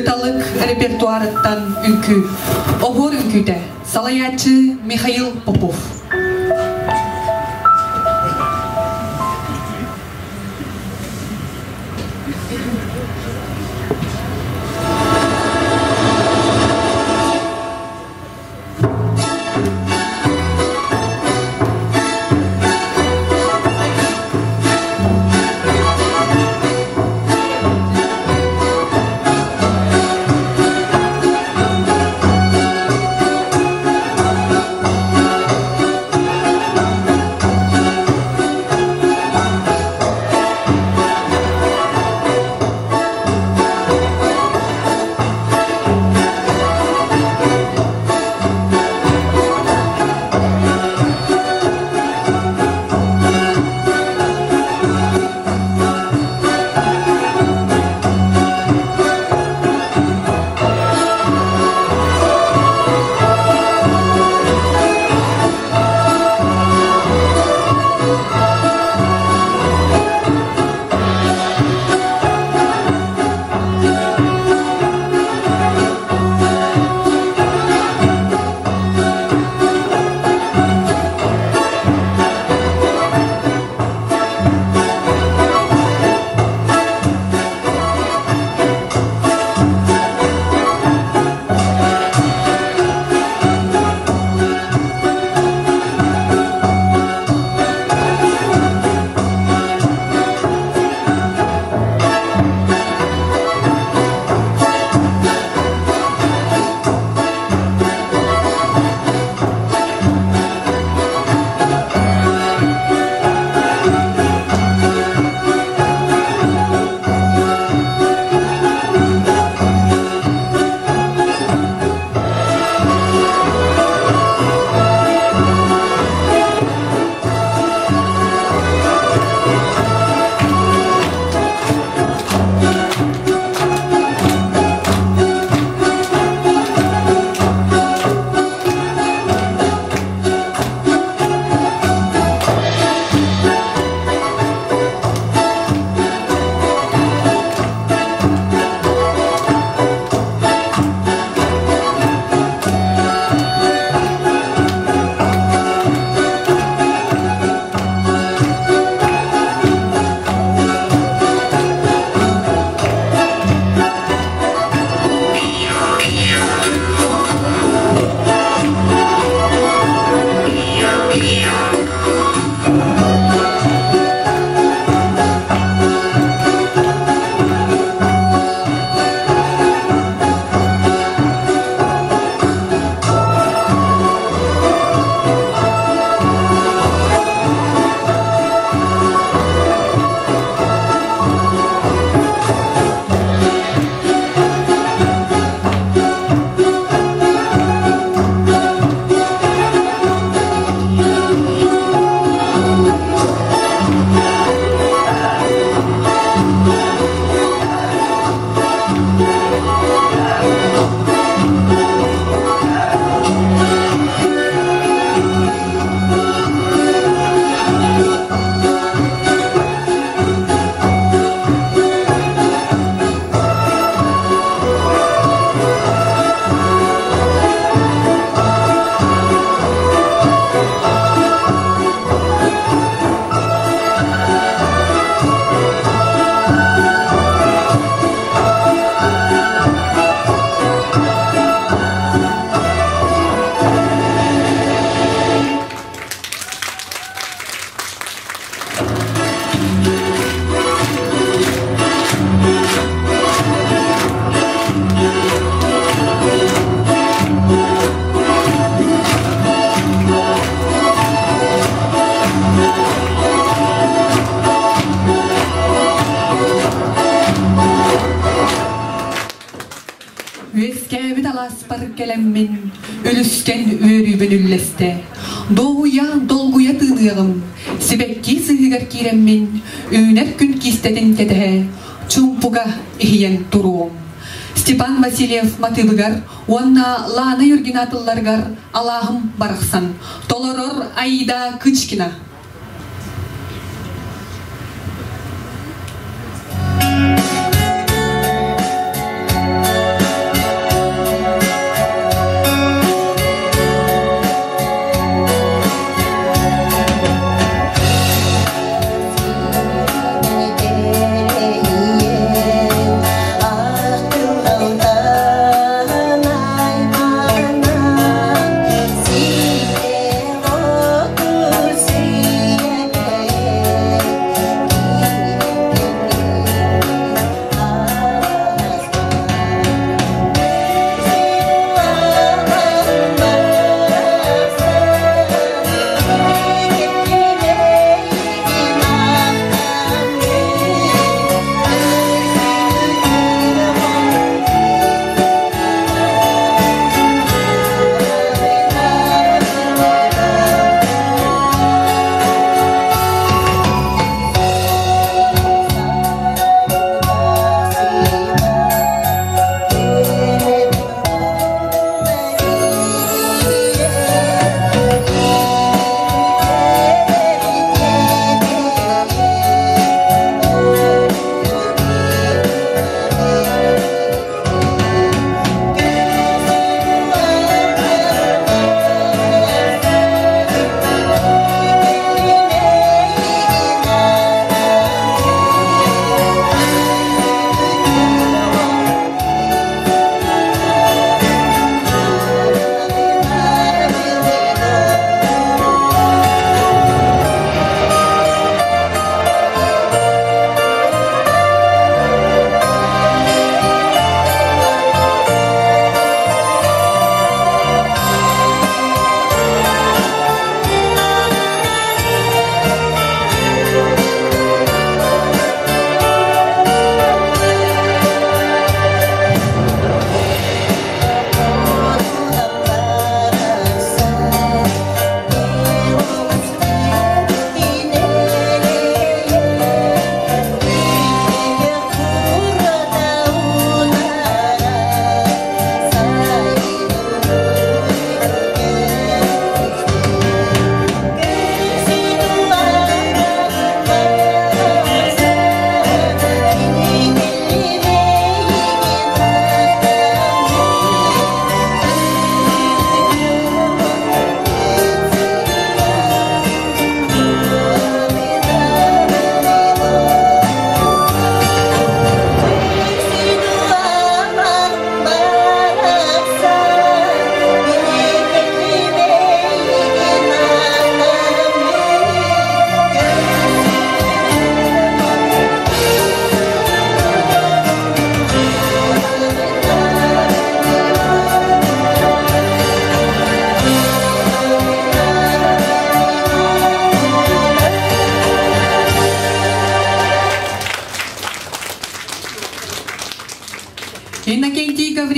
Кыталык репертуарыттан үҥкүү. Оһуор үҥкүүтэ. Салайааччы Михаил Попов. Үөскээбит алааспар кэлэммин, үлүскэн үөрүүбүн үллэстэ. Дуоһуйа, долгуйа тыыныаҕым, сибэкки сыыһыгар киирэммин, үүнэр күн киистэтин кэтэһэ, чуумпуга иһийэн туруом. Степан Васильев матыыбыгар уонна Лана Юргина тылларыгар алааһым барахсан толорор Аида Кычкина.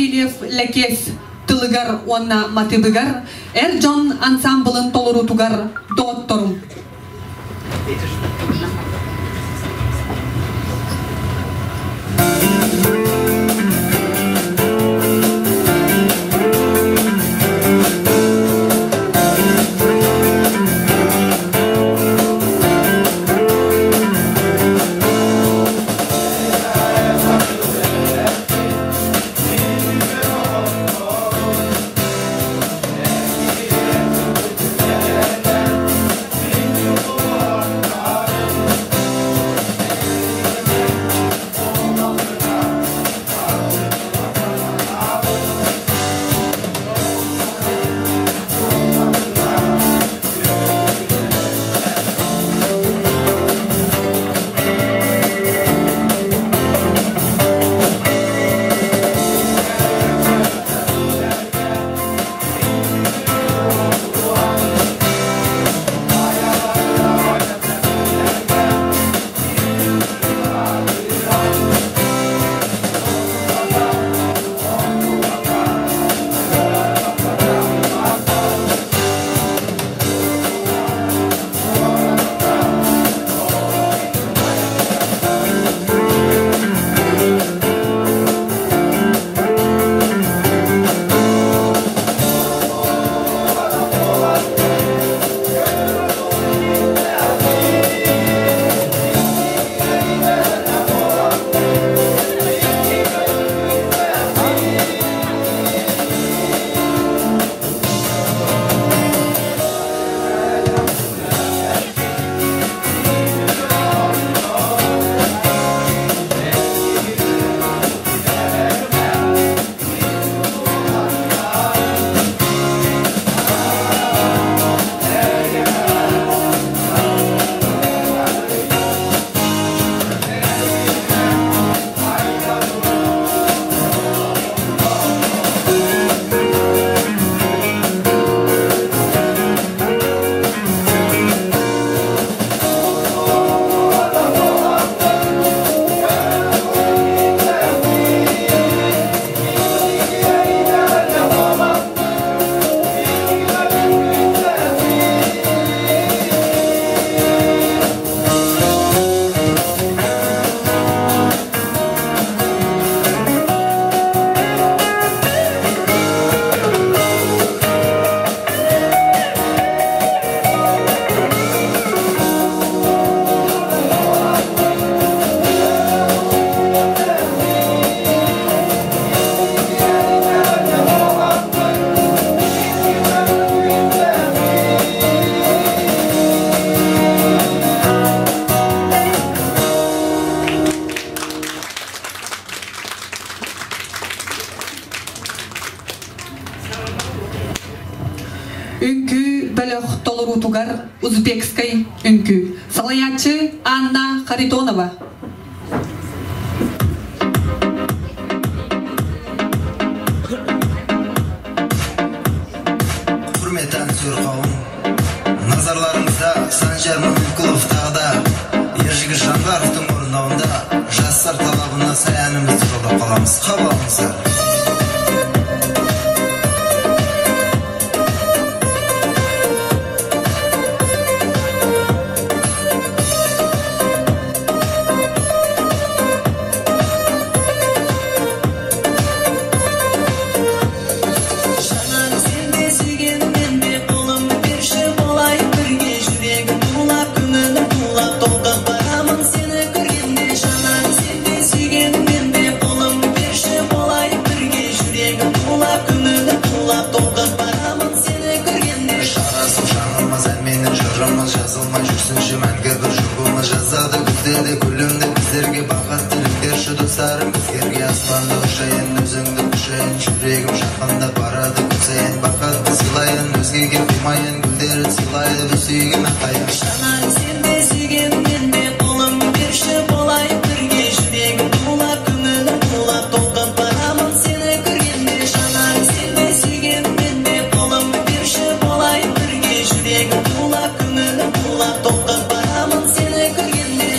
Гаврильев Лэкиэс тылыгар уонна матыыбыгар эр дьон ансаамбылын толоруутугар доҕотторум. Үҥкүү бөлөх толоруутугар узбекскай үҥкүү. Салайааччы Анна Харитонова. Құрметті әнсүйер қауым, назарларыңызда Санжар Момынқұлов тағы да Ержігіт Жаңғаровтың орындауында жастар талабына сай әнімізді жолдап қаламыз. Қабыл алыңыздар. Жанар, сен де сүйгенмен де қолымды берші, болайық бірге. Жүрегім тулап, көңілім тулап, толқып барамын сені көргенде. Жанар, сен де сүйгенмен де қолымды берші, болайық бірге. Жүрегім тулап, көңілім тулап, толқып барамын сені көргенде. Жарасым жаңылмас ән менің жырымыз, жазылмай жүрсінші мәңгі бір жұбымыз. Жазады күзде де күлімді біздерге бақыт тілеңдерші, достарым, біздерге. Аспанда ұшайын, өзіңді құшайын, жүрегім жақындап барады күн сайын. Бақытты сыйлайын, өзгеге қимайын, гүлдерді сыйлайды біз сүйген аққайың. Жанар, сен де сүйгенмен де қолымды берші, болайық бірге. Жүрегім тулап, көңілім тулап, толқып барамын сені көргенде. Жанар, сен де сүйгенмен де қолымды берші, болайық бірге. Жүрегім тулап, көңілім тулап, толқып барамын сені көргенде.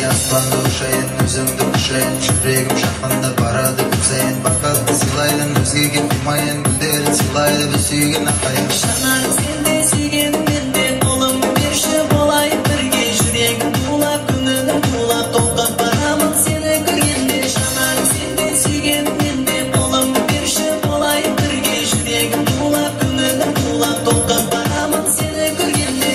Бірге аспанда ұшайын, өзіңді құшайын. Жүрегім жақындап барады күн сайын. Бақытты сыйлайдың өзгеге қимайын. Гүлдерін сыйлайды біз сүйген аққайың. Жанарым сенде, сүйгенім менде, қолымды берші, болайық бірге. Жүрегім тулап, көңілім тулап, толқып барамын сені көргенде. Жанарым сенде, сүйгенім менде, қолымды берші, болайық бірге. Жүрегім тулап, көңілім тулап, толқып барамын сені көргенде.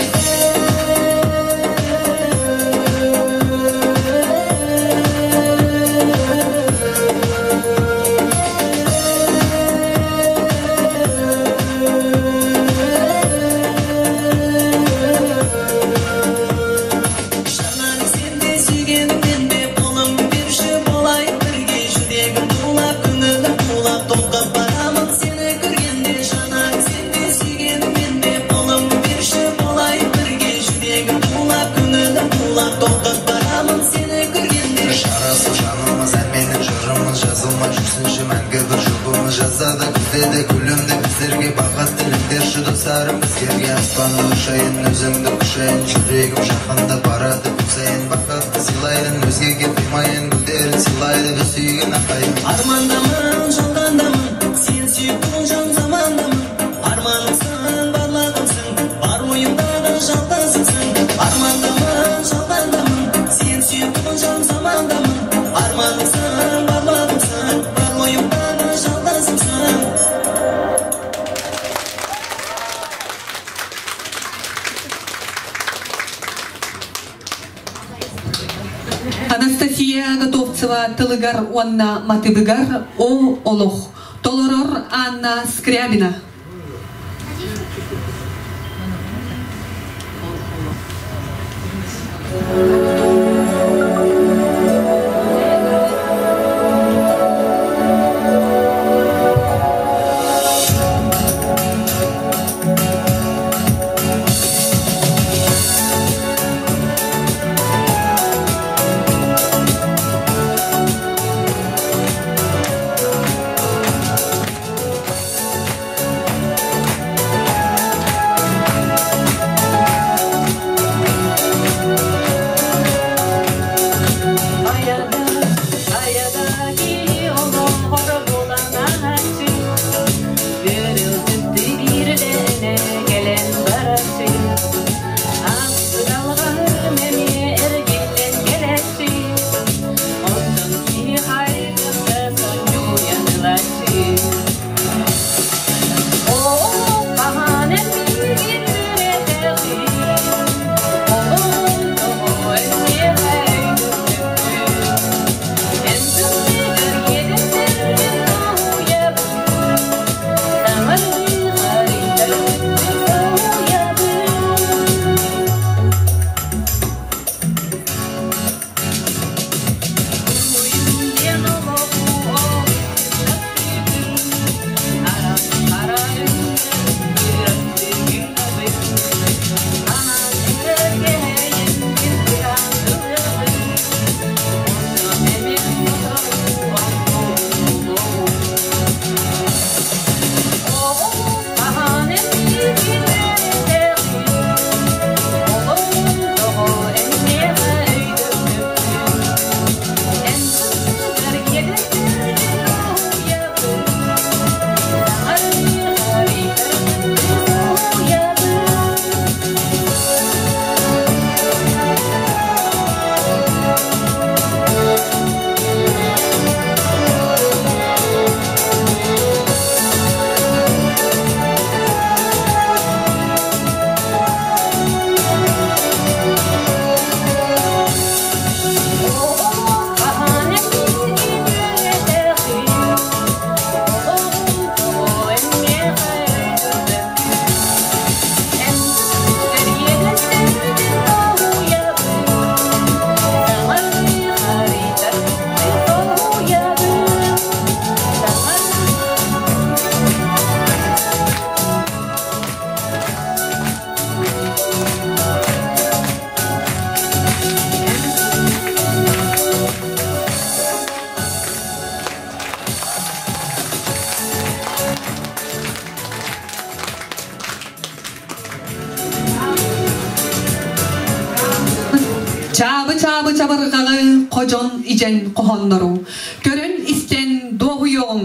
Жанарым сенде, сүйгенім менде, қолымды берші, болайық бірге. Жүрегім тулап, көңілім тулап, толқып барамын сені көргенде. Жанарым сенде, сүйгенім менде, қолымды берші, болайық бірге. Жүрегім тулап, көңілім тулап, толқып барамын сені көргенде. Жарасып жанымыз, ән менің жырымыз жазылмай жүрсінші мәңгі бір жұбымыз. Жазады күзде де күлімді біздерге бақыт тілеңдерші, достарым, біздерге. Аспанда ұшайын, өзіңді құшайын. Жүрегім жақындап барады күн сайын. Бақытты сыйлайдың өзгеге қимайын. Гүлдерін сыйлайды біз сүйген аққайың. Армандамын, жалғандамын, сен сүйіп жан замандамын. Арманымсың, барлығымсың, бар ойымдағы жалғызымсың. Армандамын, жалғандамын, сен сүйіп жан замандамын. Арманымсың, барлығымсың, бар ойымдағы жалғызымсың. Анастасия Готовцева тылыгар уонна матыыбыгар «О олох». Толорор Анна Скрябина. чабырҕаҕы ходьон идьэн хоһооннору көрөн-истэн дуоһуйуоҕуҥ.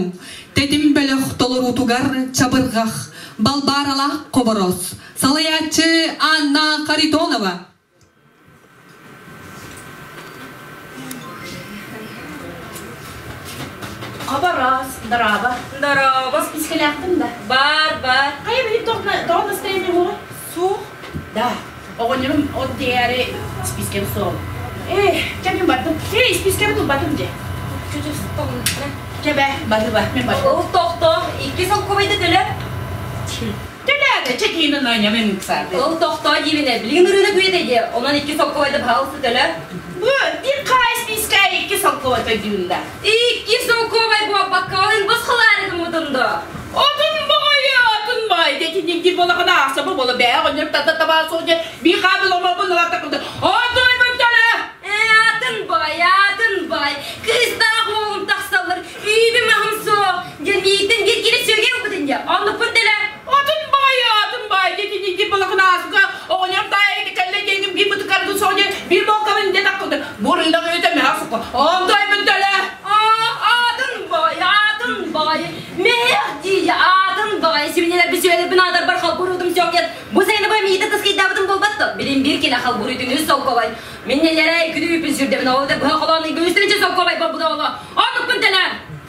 Тэтим бөлөх толоруутугар чабырҕах Балбааралаах Хобороос, салайааччы Анна Харитонова. Хобороос, дорообо. Дорообо. Спискэлээхпин да? Бар, бар. Хайа билим тоҕо настроение буолар? Суох. Да. Оҕонньорум от диэри спискэм суох. Э, чэ мин бардым. Эй, спискэбин ылбатым дьэ. Чэ бэ, баһыба, мин бардым. Ол тохтоо, икки солкуобайда төлө. Төлөөдө, чэ киинэ ноня мен ыксаады. Ол тохтоо диибинэ, билигин ырыына күйэтэ дии, онон икки солкуобайда баһаалыста төлө. Бу bir қай списка икки солкуобай төлдүүнда. Икки солкуобай буолбакка, ол босхолаары гыммытым да. Атын баҕайы, атын баҕайы, дэтинник буолаҕына аахсаба буола бээ, оҕонньор тата табаа суох би хаабыл оморбун ылатаккыты. Отуйбун төлө! Ээ, атын баҕайы, атын баҕайы, кыыстаах уолум тахсаллар, үүбүм аһым суох, диэн миигиттэн биир киилэ сүөгэй ылбытын дии, оннукпун төлө. Атын баҕайы, атын баҕайы, дэтинник буолаҕына аасыка, оҕонньор таайы кэллэ диэҥим биир бытыкарды суох диэн биир буолкабын дэ таккыты. Бу рынок өтө мэһэ сука. Онтойбун төлө! Атын баҕайы, атын баҕайы, мэһэх дии, атын баҕайы, сибинелерби сүөлэрбин аадарбар халбуруутум сиокет, бу сайыны бу миитэ таскайдаабытым буолбат да, билин биир килэ халбуруутун үс солкуобай. Мин нэлэрэй күнү үпүн сүрдэбин, ол да быһа холоон ыйга үстүнчэ солкуобай болбута оло. Оннукпун төлө!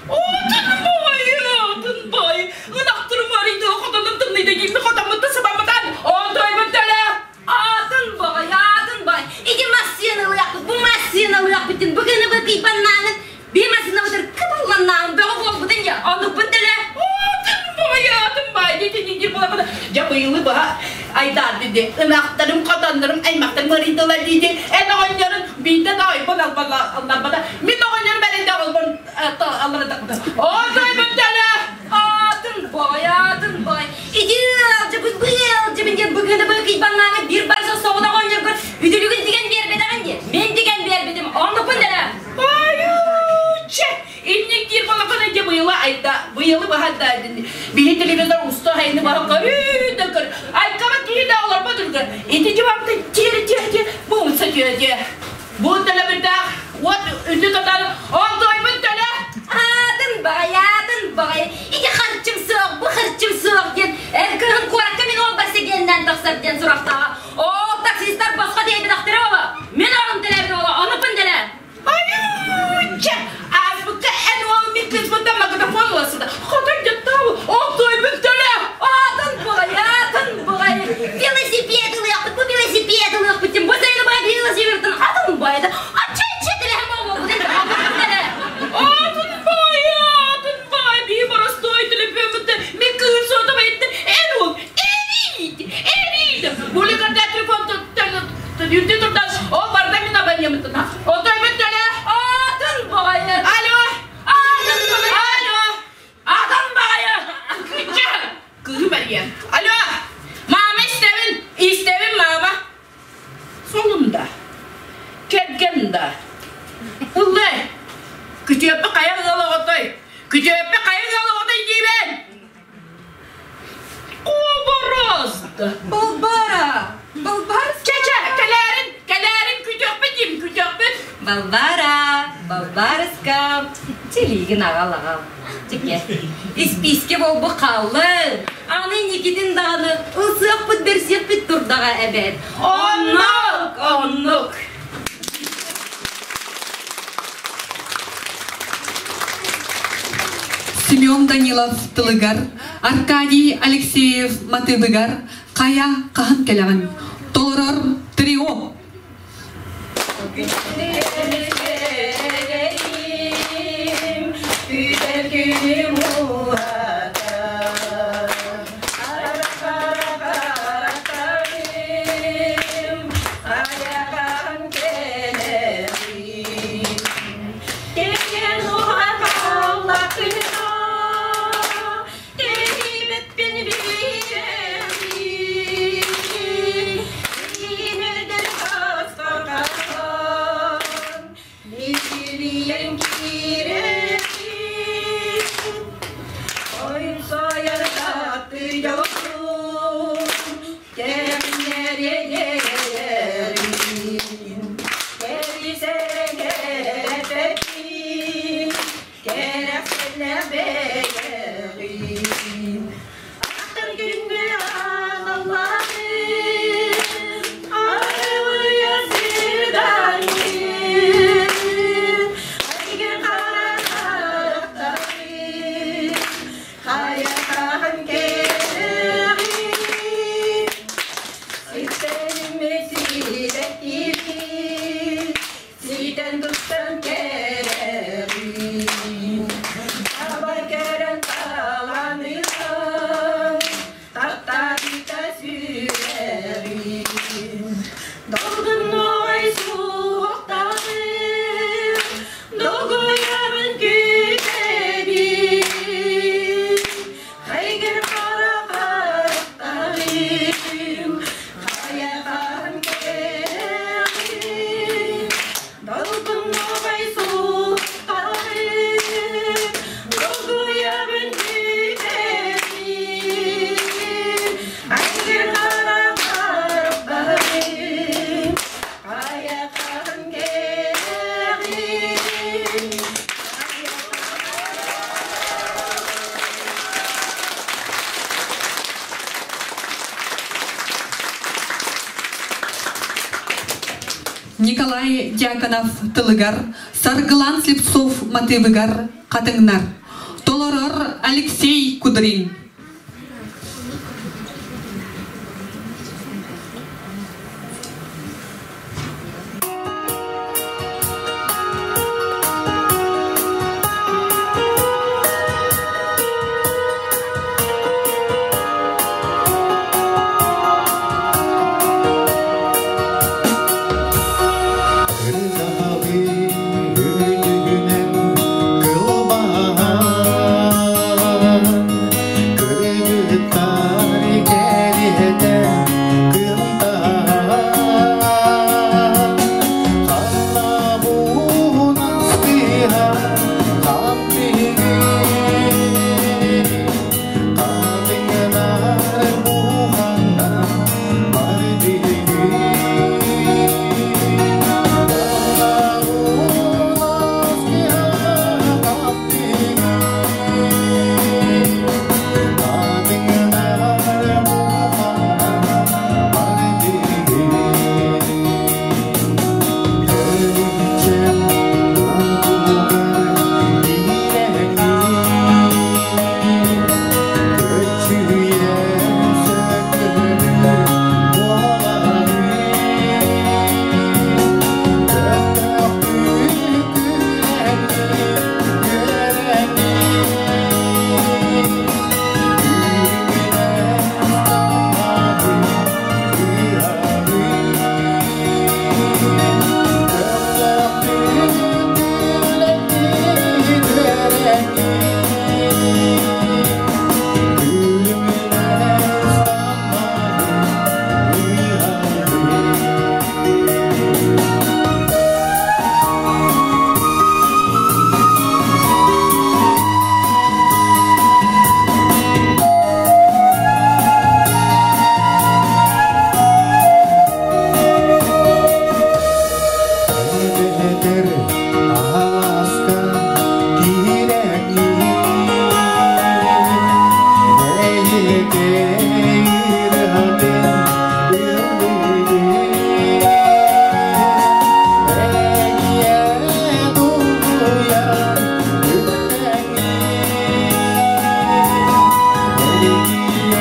Атын баҕайы, атын баҕайы, ынахтырым арыйды, хотонум тымныйда, диимми хотоммутта сыбаммытан, онтойбун төлө! Атын баҕайы, атын баҕайы, ити массыына ылыахпыт, бу массыына ылыахпытын, бу гыны бу кыйбаннаанын, биир массыынабытыр кыбылланнаан бөҕө буолбутун я, оннукпун төлө! Атын баҕайы, атын баҕайы, дэтинник буолаҕына, дьэ быйылы быһа айдаар диди, ынахтарым, хотоннорум, аймахтарым арыйдылар диди, эн оҕонньорун биирдэ да ойбон алларбата, мин оҕонньорум эрэнде олбон аллара Онтойбун төлө! Атын баҕайы, атын баҕайы, ити ыалдьыбыт, бу ыалдьыбын диэн быгыны бу кыйбаннааны биир барса соҕотох оҕонньоргор үтүлүгүн тигэн биэрбэтэҕин диэн, мин тигэн биэрбитим, оннукпун төлө! Айуу-чэ! Инник диир балакана дьэ быйылы айда, быйылы баһа да биһи телевизор уста хайны баһа көрүү да көр. Айкаба киһи да олорбо түргөр. Ити жыбапты тиэри тиэри бу умса тиэри. Бу төлөбүрдээх уот үтү тотан онтойбун төлө! Атын баҕайы, атын баҕайы, ити харчым суох, бу харчым суох диэн эр кыһын куоракка мин ол барсыгиэннээн тахсар диэн сурахтааҕа. Ол таксистар босхо тиэйбэтэхтэрэ оҕо. Мин оҕом төлөөбүт оҕо, оннукпун төлөө. Айуу-чэ! Ааспыкка эн уол мин кыыспыттан магнитофон ыласыда. Хотой дьаттаабы, онтойбун төлө! Атын баҕайы, атын баҕайы, велосипед ылыахпыт, бу велосипед ылыахпыт диэн, бу сайыны баҕайы велосипедтан атын баҕайы, ачча-ачча төлөһөн буолбут оннукпун төлөө. Атын баҕайы, атын баҕайы, биһи боростуой төлөпүөммүттэн мин кыыһым суотабайытты эн уол эриит, эриит. Були когда телефон үрдү турдан, ол барда мин абонементына. Онтойбун төлө! Атын баҕайы, Алло! атын баҕайы, Алло! атын баҕайы. Кыча! Кыыһым эрийэн. Алло! Мама истэбин, истэбин мама. Солум да, кэргэн да. Ыллай! Күтүөппэ хайа ыал оҕотой? Күтүөппэ хайа ыал оҕотой диибэн? Кобороз да. Балбара! Балбар! Чэ-чэ, кэлээрин, кэлээрин күтүөппүт диим, күтүөппүт. Балбара, Балбарыска, телигин аҕал аҕал. Тике, испиискэ буолбу хааллын. Аны Никитин даҕаны ылсыахпыт бэрсиэхпит турдаҕа эбээт. Оннук, оннук. Семен Данилов тылыгар, Аркадий Алексеев матыыбыгар хайа хаһан кэлэҕин? Толорор трио. Күүтэр күнүм уһатар, Арахарахатарым, айахан кэлэрим. Кэлген уһаталлахына, Тэйбэппин билэрим. Тимирдер хастархан, Мичилийэн киирэрим. Ойун сайар татыйалым, Кэмнэрин. Кэрисэ бэйэҕин. Ахтар күҥҥэ аналлаахын, арылыйа сирдаҥҥын, айгыр хара харахтарын, хайатаһан кэҕин. Ситэриммит сибэккибит, ситэн туттан кэрэҕин. Таба кэрэн таланыгар, таптаабыта сүрэҕин. Долгуннуой суохтаҕын, долгуйабын күүтэбин. Хайгыр хара харахтарым, хайахан кэҕин. Долгуннуой суохтаҕын, долгуйабын күүтэбин. Айгыр хара харахтарым, хайахан кэҕин. Николай Дьяконов тылыгар, Саргылан Слепцов матыыбыгар хатыҥнар. Толорор Алексей Кудрин. Ырыаһабын кылбаһан, кыргыттар кэриэтэ кынтаан, халлабун астыһа хаппыгын, хатыҥнар буһанна бардыгын. Халлабун астыһа хаппыгын, хатыҥнар буһанна бардыгын. Көлүччэм уутугар бирэҥин, көччүйэ сөкүлүр буолаҕын. Көтөхтүү күрэҥин, күрэҥин, күлүмүнэн таммаҕын ыаҕын. Эбэтэр аһаҕаска киирэҥҥин, эйиэкэй ырыатын ыллыыбын. Эгийэ долгуйан үктэҥҥин, эргийэн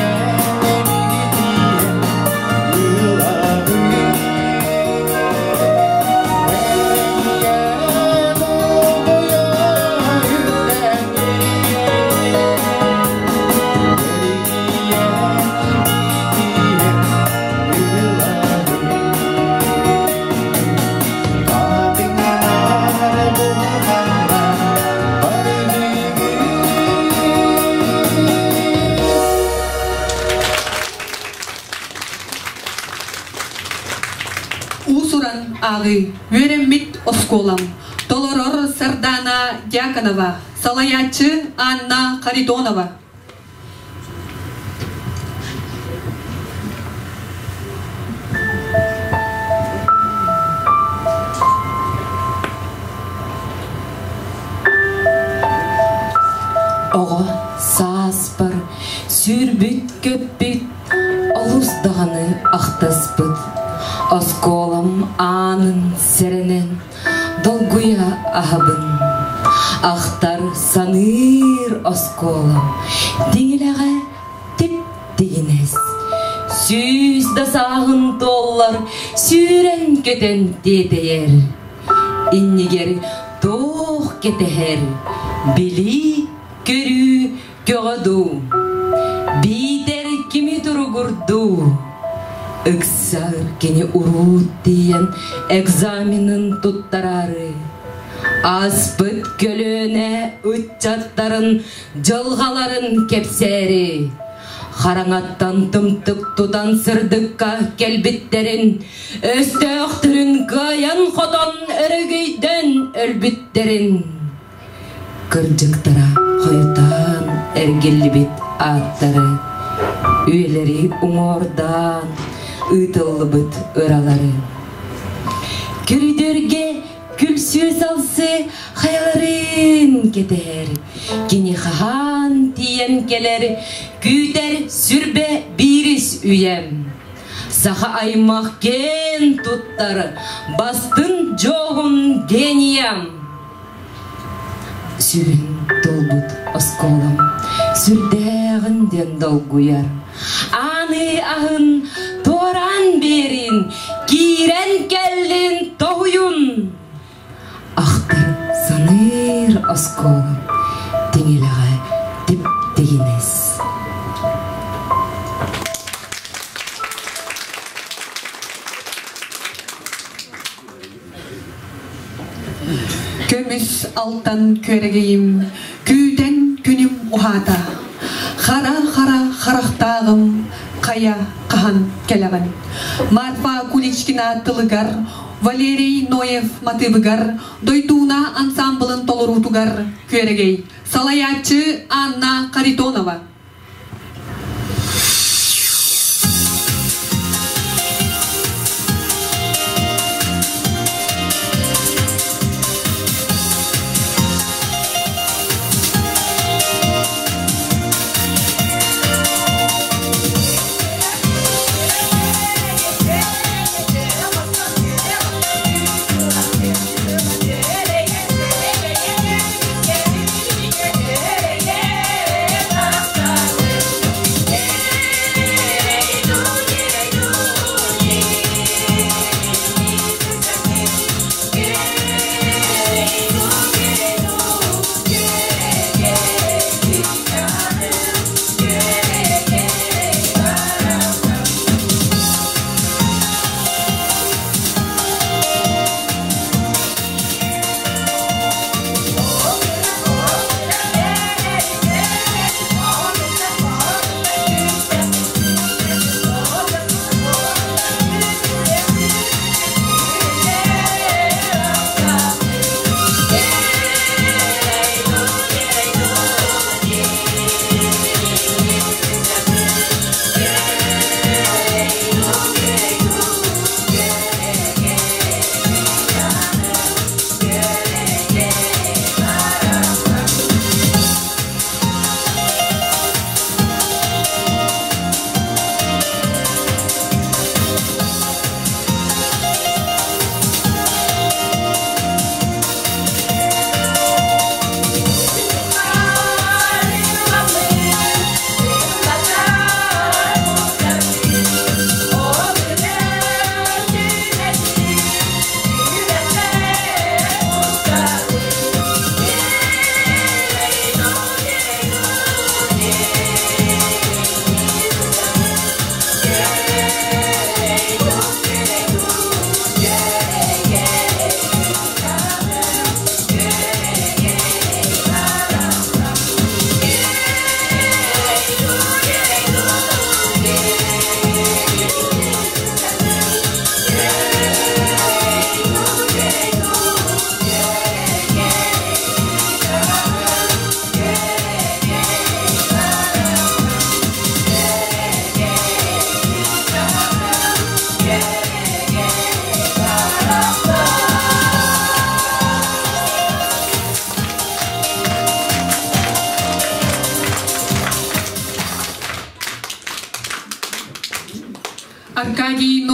эргийэн ылаҕын. Эргийэн долгуйан үктэҥҥин, эргийэн эргийэн ылаҕын. Хатыҥнар буһанна бардыгын. Уус-уран ааҕыы үөрэммит оскуолам. Толорор Сардаана Дьяконова, салайааччы Анна Харитонова. Оҕо сааспар сүүрбүт-көппүт, олус даҕаны ахтаспыт. Оскуолам аанын сэрэнэн долгуйа аһабын. Ахтар саныыр оскуолам тиҥилэҕэ тип-тигинэс. Сүүс да сааһын туоллар сүүрэн-көтөн тиэтэйэр. Иннигэр туох кэтэһэр билии көрүү көҕө дуу, биитэр кими туругурдуу? Ыксар кини уруут тиийэн экзаменын туттараары ааспыт көлүөнэ ыччаттарын дьылҕаларын кэпсээри хараҥаттан тымтык тутан сырдыкка кэлбиттэрин өстөөхтөрүн кыайан-хотон өрөгөйдөөн өлбүттэрин кырдьыктара хойутаан эргиллибит ааттары үйэлэри уҥуордаан ыытыллыбыт ыралары көрүдүөргэ күлсүү-салсыы хайаларын кэтэһэр кини хаһан тиийэн кэлэр күүтэр сүрбэ биирис үйэм Саха аймах киэн туттар бастыҥ дьоһун гениям. Сүрүн толбут оскуолам сүрдээҕин диэн долгуйар. Ааны аһын туораан биэрин, киирэн кэллин тоһуйун. Ахтар саныыр оскуолам тиҥилэҕэ тип-тигинэс. Көмүс алтан күөрэгэйим, күүтэн күнүм уһаата. Хара-хара харахтааҕым хайа хаһан кэлэҕин. Марфа Куличкина тылыгар Валерий Ноев матыыбыгар Дойдууна ансаамбылын толоруутугар Күөрэгэй, салайааччы Анна Харитонова.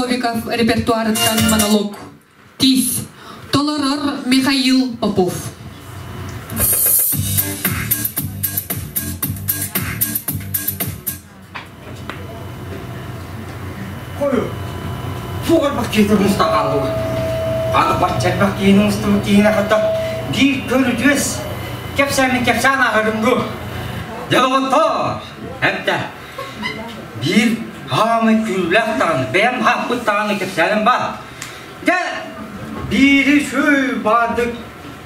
Новиков репертуарыттан монолог Тиис толорор Михаил Попов. Хойу, суоҕар киһитэ муста хааллыбыт. Аны баччарбах киһини мустубут киһини хата биир көрүдүөс кэпсээммин кэпсээн ааҕарым дуо? Дьэ доҕоттоор, эмтэ биир хаамай күллээх даҕаны, бэйэм хааппыт даҕаны кэпсээним баар. Дьэ, биири сүүй баардык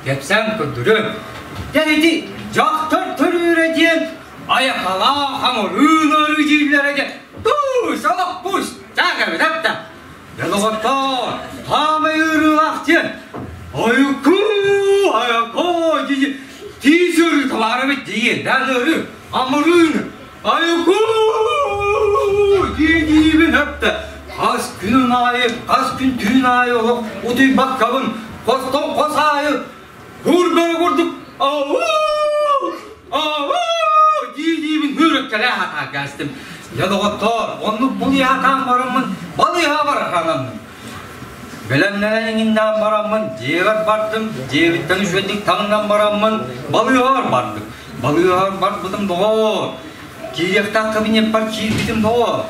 кэпсээн көрдөрүөм. Дьэ ити дьахтар төрүүрэ диэн айакалаах амырыын ыарыы дииллэрэ диэн туус олох пусть так эбит да. Дьэ доҕоттоор, хаамай ыарыылаах диэн айку айако дии тиис ыарыыта баар эбит диэн ыарыы амырыын Айку дии-диибин өптө. Хас күнүн аайы, хас күн түүн аайы олох утуйбаккабын, хостон хос аайы кур бөрө курдук ау ау дии-диибин хүрүккэлээ хатаа кээстим. Дьэ доҕоттоор, оннук булуйаатаан бараммын, балыыһа барахананным. Бэлэмнэнэн иҥиннээн бараммын, дьиэбэр бардым, дьиэбиттэн үчүгэйдик таҥнан бараммын, балыыһабар бардым. Балыыһабар барбытым доҕоор, киириэхтээх кабинеппар киирбитим доҕоор.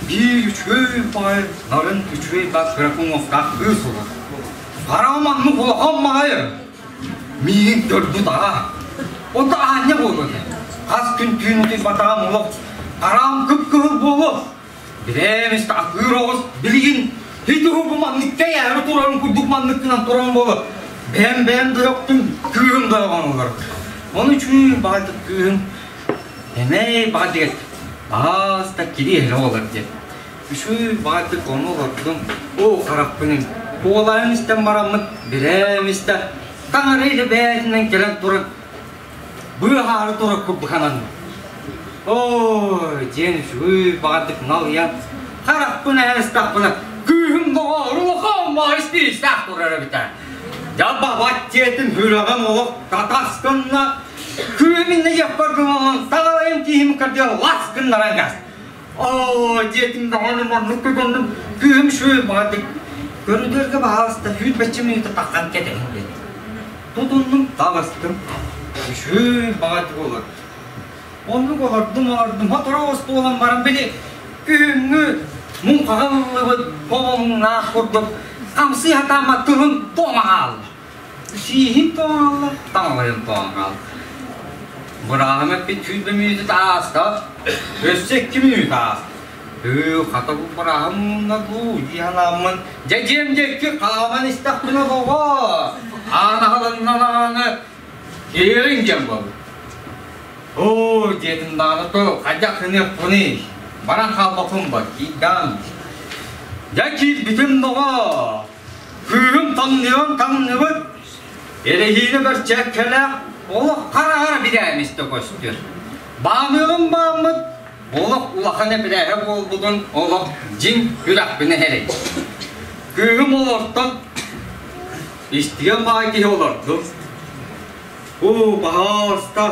Биир үчүгэй баҕайы, нарын үчүгэй баар кыра уҥуохтаах кыыс олор. Хараҕым аннык улахан баҕайы. Миигин көрбүт аҕа. Онто аанньа буолуо этэ. Хас күн түүн утуйбатаҕым олох хараҕым кып-кыһыл буолуо. Бирээмис атыыр оҕус билигин ити бу маннык кэйээри турарын курдук маннык гынан туран буолар. Бэйэм бэйэм дойоктум, кыыһым дойоҕон олор. Ону үчүгэй баҕайытык кыыһым эмэй баҕайытык ааста кириэһэ олор диэн. Үчүгэй баҕайытык ону олордум. Оо харахпын куолайын истэн бараммын бирээмистэ таҥара илэ бэйэтинэн кэлэн туран быыһаары турар курдук ананным. Ой, диэн үчүгэй баҕардык налыйан, харахпын эһэн ыстахпына, күүһүм доҕоор улахан баҕайы испиистээх турар эбитэ. Дьэ бабат диэтим сүрэҕим олох татас гынна, күүһүм иннэ диэхпэр гынан таҕалайым тииһим кырдьан лас гыннаран кээс. Оо, диэтим даҕаны маннык көтөннүм, күүһүм үчүгэй баҕардык көрүдүөргэ баһаалыста сүүрбэччэ мүнүүтэ таххан кэтэһин диэтим. Тутуннум, таҕыстым. Үчүгэй баҕайытык олор. Оннук олордум, олордум. Сотору остуолан баран били күһүҥҥү муҥхаҕа ыллыбыт хомуҥнаах курдук хамсыы сатааммат тылым тоҥо хаалла. Сииһим тоҥо хаалла, таҥалайым тоҥо хаалла. Бырааһым эппит 20 мүнүүтэ ааста, өссө 2 мүнүүтэ ааста. Ыы, хата бу бырааһым мунна дуу дии санааммын, дьэ дьиэм диэки хааман истэхпинэ доҕоор, аан аһылынна даҕаны, киириҥ диэн буолла. Оо, диэтим даҕаны тыл, хайдах гыныахпыный, баран хаалбаппын ба, киирдэҕим. Дьэ киирбитим доҕоор, кыыһым таҥныан таҥныбыт, эрэһиинэ бэрчээккэлээх олох хараҕар бирээмистэ көстөр. Бааныаҕым бааммыт, Олох улахан эпирээһэ буолбутун олох дьиҥ күрэхпинэ эрэй. Кыыһым олортон истигэн баай киһи олордум. Оо, баһаалыста,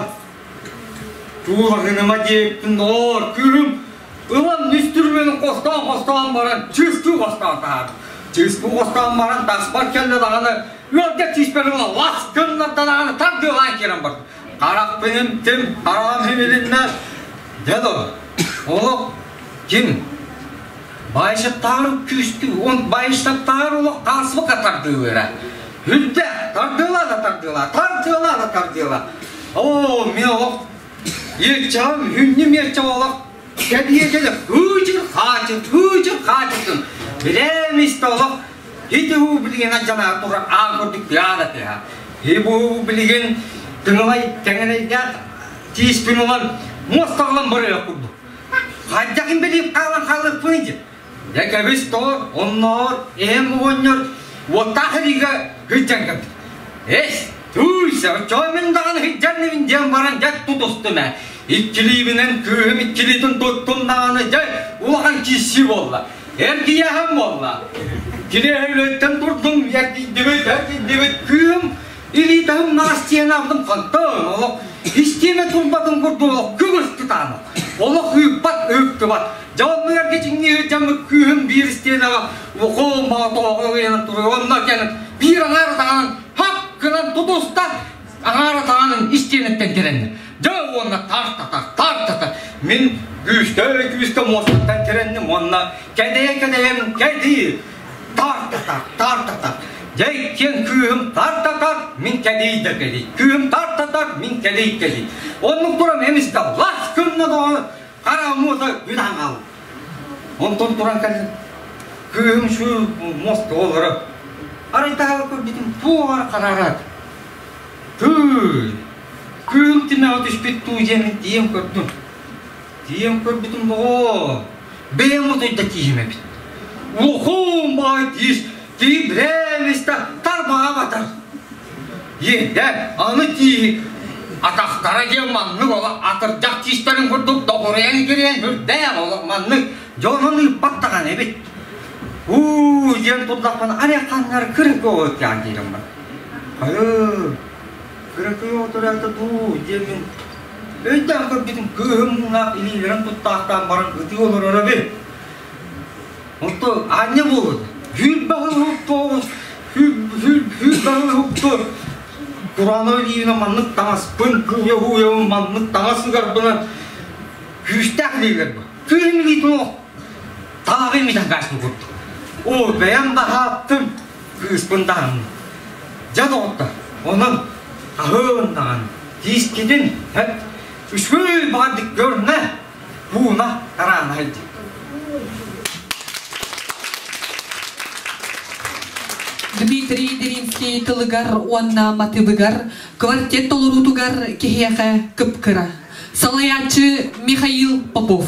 туулаһыныма диэбиппин доҕоор, кыыһым ылан үстүрүмүнүн хостоон-хостоон баран чыыстыы хостоон таһаарда. Чыыстыы хостоон баран таспар кэллэ даҕаны ыалдьа тииспэр ыла лас гыннарда даҕаны тардыалаан киирэн барда. Харахпын ким хараҕым химилиннэ дьэ до олох ким байшыттаар күүстүү он байыштаттаар олох хаасыбыка тардыылыра үрдэ тардыыла да тардыыла тардыыла да тардыыла оо мен олох ерчам хүннүм ерчам олох кэбиэтеле хыычыр хаачыр хыычыр хаачыртын билэм истэ олох Ити уу билигин алдьанаары турар аан курдук тыаан этиһэ. И бу билигин тыҥылай тэҥэнэйдээх тииспин ылан муостаҕынан барыах курдук. Хайдах билип хаалан хаалыахпыный диэн. Дьэ кэбис тоор, онноор, эһэм оҕонньор уоттаах илиигэ сылдьан кэлбит. Эс, тууйса, оччоҕо мин даҕаны сылдьарныбын диэн баран дьэ тутустум ээ. Иккилиибинэн кыыһым иккилиитин туттум даҕаны дьэ улахан киирсии буолла. Эргийэһэн буолла. Кириэһилэттэн турдум, эргийдибит, эргийдибит. Кыым илиитаһым наас тиэн алдым хантан олох истиэмэ турбатын курдук олох күгүс тутаанах. Олох ыыппат, ыыптыбат. Дьэ оннугар кичиҥнии дьаммыт кыыһым биир истиэнэҕэ ухуун боотооҕу ыйанан турар. Онно кэлэн биир аҥаара таҥанан хап гынан тутуста, аҥаара таҥанан истиэнэттэн тирэннэ. Дьэ уонна тар-татар, тар-татар. Мин күүскэ күүскэ муостаттан тирэнним уонна кэдэйэ-кэдэйэм кэдии тар-татар, тар-татар. Дьэ иккиэн кыыһым тар-татар, мин кэдии да кэдии. Кыыһым тар-татар, мин кэдии кэдии. Оннук туран эмискэ лас гынна даҕаны хара муоса бүтэн хаалла. Онтон туран кэллим. Кыыһым шу муоста олоро. Арай таһа көрбүтүм туох ара хараарат. Тыый! Кыыһым тимэҕэ түспүт дуу диэммин тиийэн көрдүм. Тиийэн көрбүтүм доҕоор, бэйэм утуйда тииһим эбит. Улуһуум баай тиис, тиибрээм истэ тарбаҕа батар. Иэдэ, аны тииһи атахтара диэн маннык олох атырдьах тиистэрин курдук доҕуруйан кириэн үрдээх олох маннык дьонун ыыппат даҕаны эбит. Уу диэн турдахпына арай ханнар кырыкы оҕо диирим бар. Хайы, кыракый оҕо төрөөтө дуу диэммин өйдөөн көрбүтүм кыыһым муҥнаах илиилэрин туттаахтаан баран ытыы олороро эбит. Онто аанньа буолуо. Сүүрбэ сыл уһуктуоҕус, сүүрбэ сыл уһуктуо. Кураанах илиибинэн маннык таҥаспын, кууйа-кууйабын маннык таҥас ыгарбынан күүстээх илиилэр бу. Кыыһым илиитин олох талаҕы имитэн кааспыт курдук. Оо, бэйэм да аһааттым, кыыспын да аһынным. Дьэ доҕоттор, онон аһыын даҕаны, тиискитин эт үчүгэй баҕардык көрүнэ, пууна тараана сылдьар. Дмитрий Деринский тылыгар уонна матыбыгар квартет толоруутугар киһиэхэ кып-кыра. Салайааччы Михаил Попов.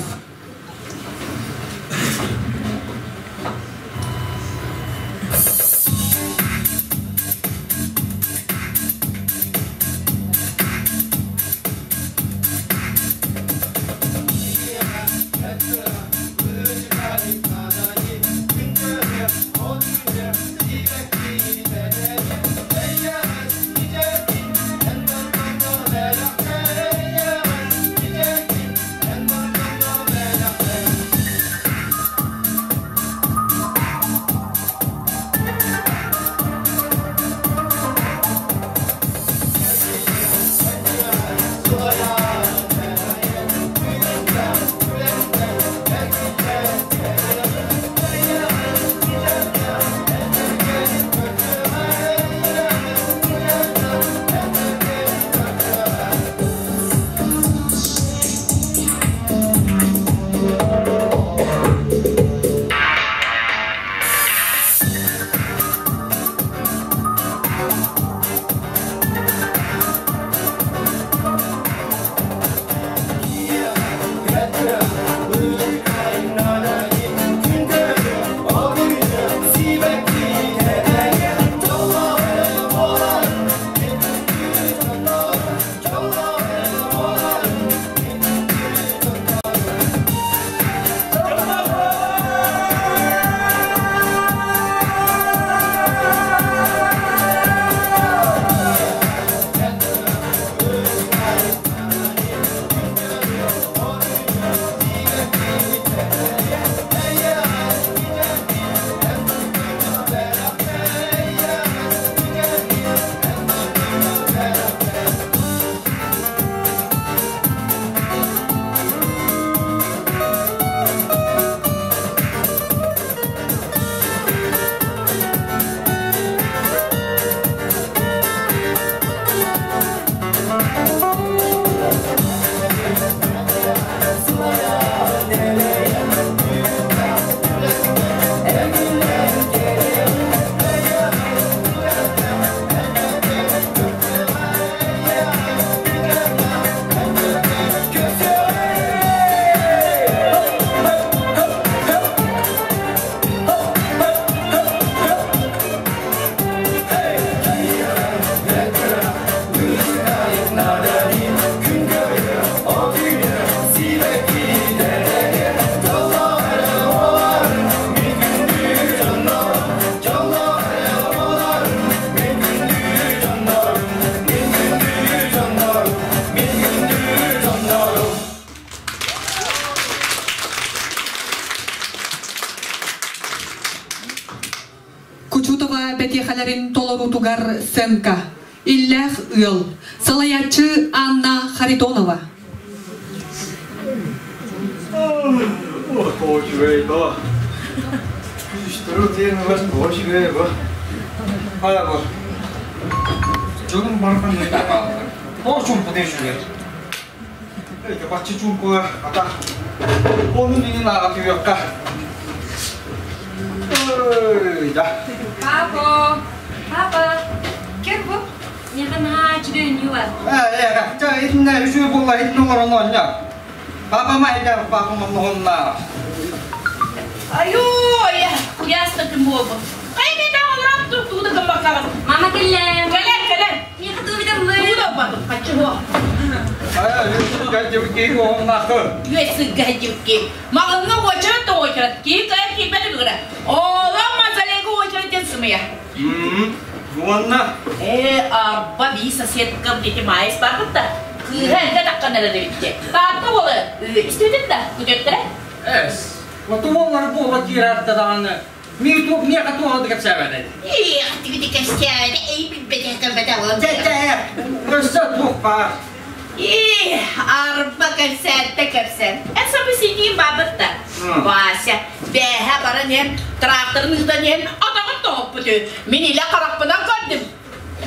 толоруутугар сценка Иллээх ыал салайааччы Анна Харитонова. Үчүгэй да. Күүстөрү тиэнилэр үчүгэй бу. Хайа бу. Дьонум барытын ыйда хааллар. Тоҕо чуумпу үчүгэй. Эйке баччы чуумпулар ата. Onun inin аға түйөккә. Ой, да. Папа, папа, кем бу? Миэхэ наһаа үчүгэй үнүү бар. Ээ, чэ, итиннэ үчүгэй буолла, итиннэ олорон оонньоо. Папа майда, папа манна Айой, куйаас да күн буолбут. Хайа мен олорон тугу да гыммаккабын. Мама кэллэ. Кэлэн, кэлэн. Миэхэ туу битэммин. Тугу да ылбатым, хаччы суох. Айа, үс ооннахы. Үөс сылга дьибикки. Маҕаҥҥа уочарат да уочарат, киһи кыайан киирбэт үлүгэрэ. Оолом мазалега уочарат диэн сымыйа. Уонна? Ээ, арба бии соседкам дети Маайыс барбыт да, кыыһа эргэ таххан эрэ дебитте. Таатта уолу истибитин да, күтүөттэрэ. Эс, вот уоллар буола киирэртэ даҕаны мин туох миэхэ туоһа да кэпсээбэт Эх, тигити кэпсээбэтэ, эй билбэтэ кэлбэтэ Дьэ, дьэ, өссө туох баар? Ии, арба кэпсээттэ кэпсээн. Эн сабы ситиим баабыт да. Вася, бээһэ баран иһэн, тракторын ыытан иһэн, атаҕын тоһуппут үһү. Мин илэ харахпынан көрдүм.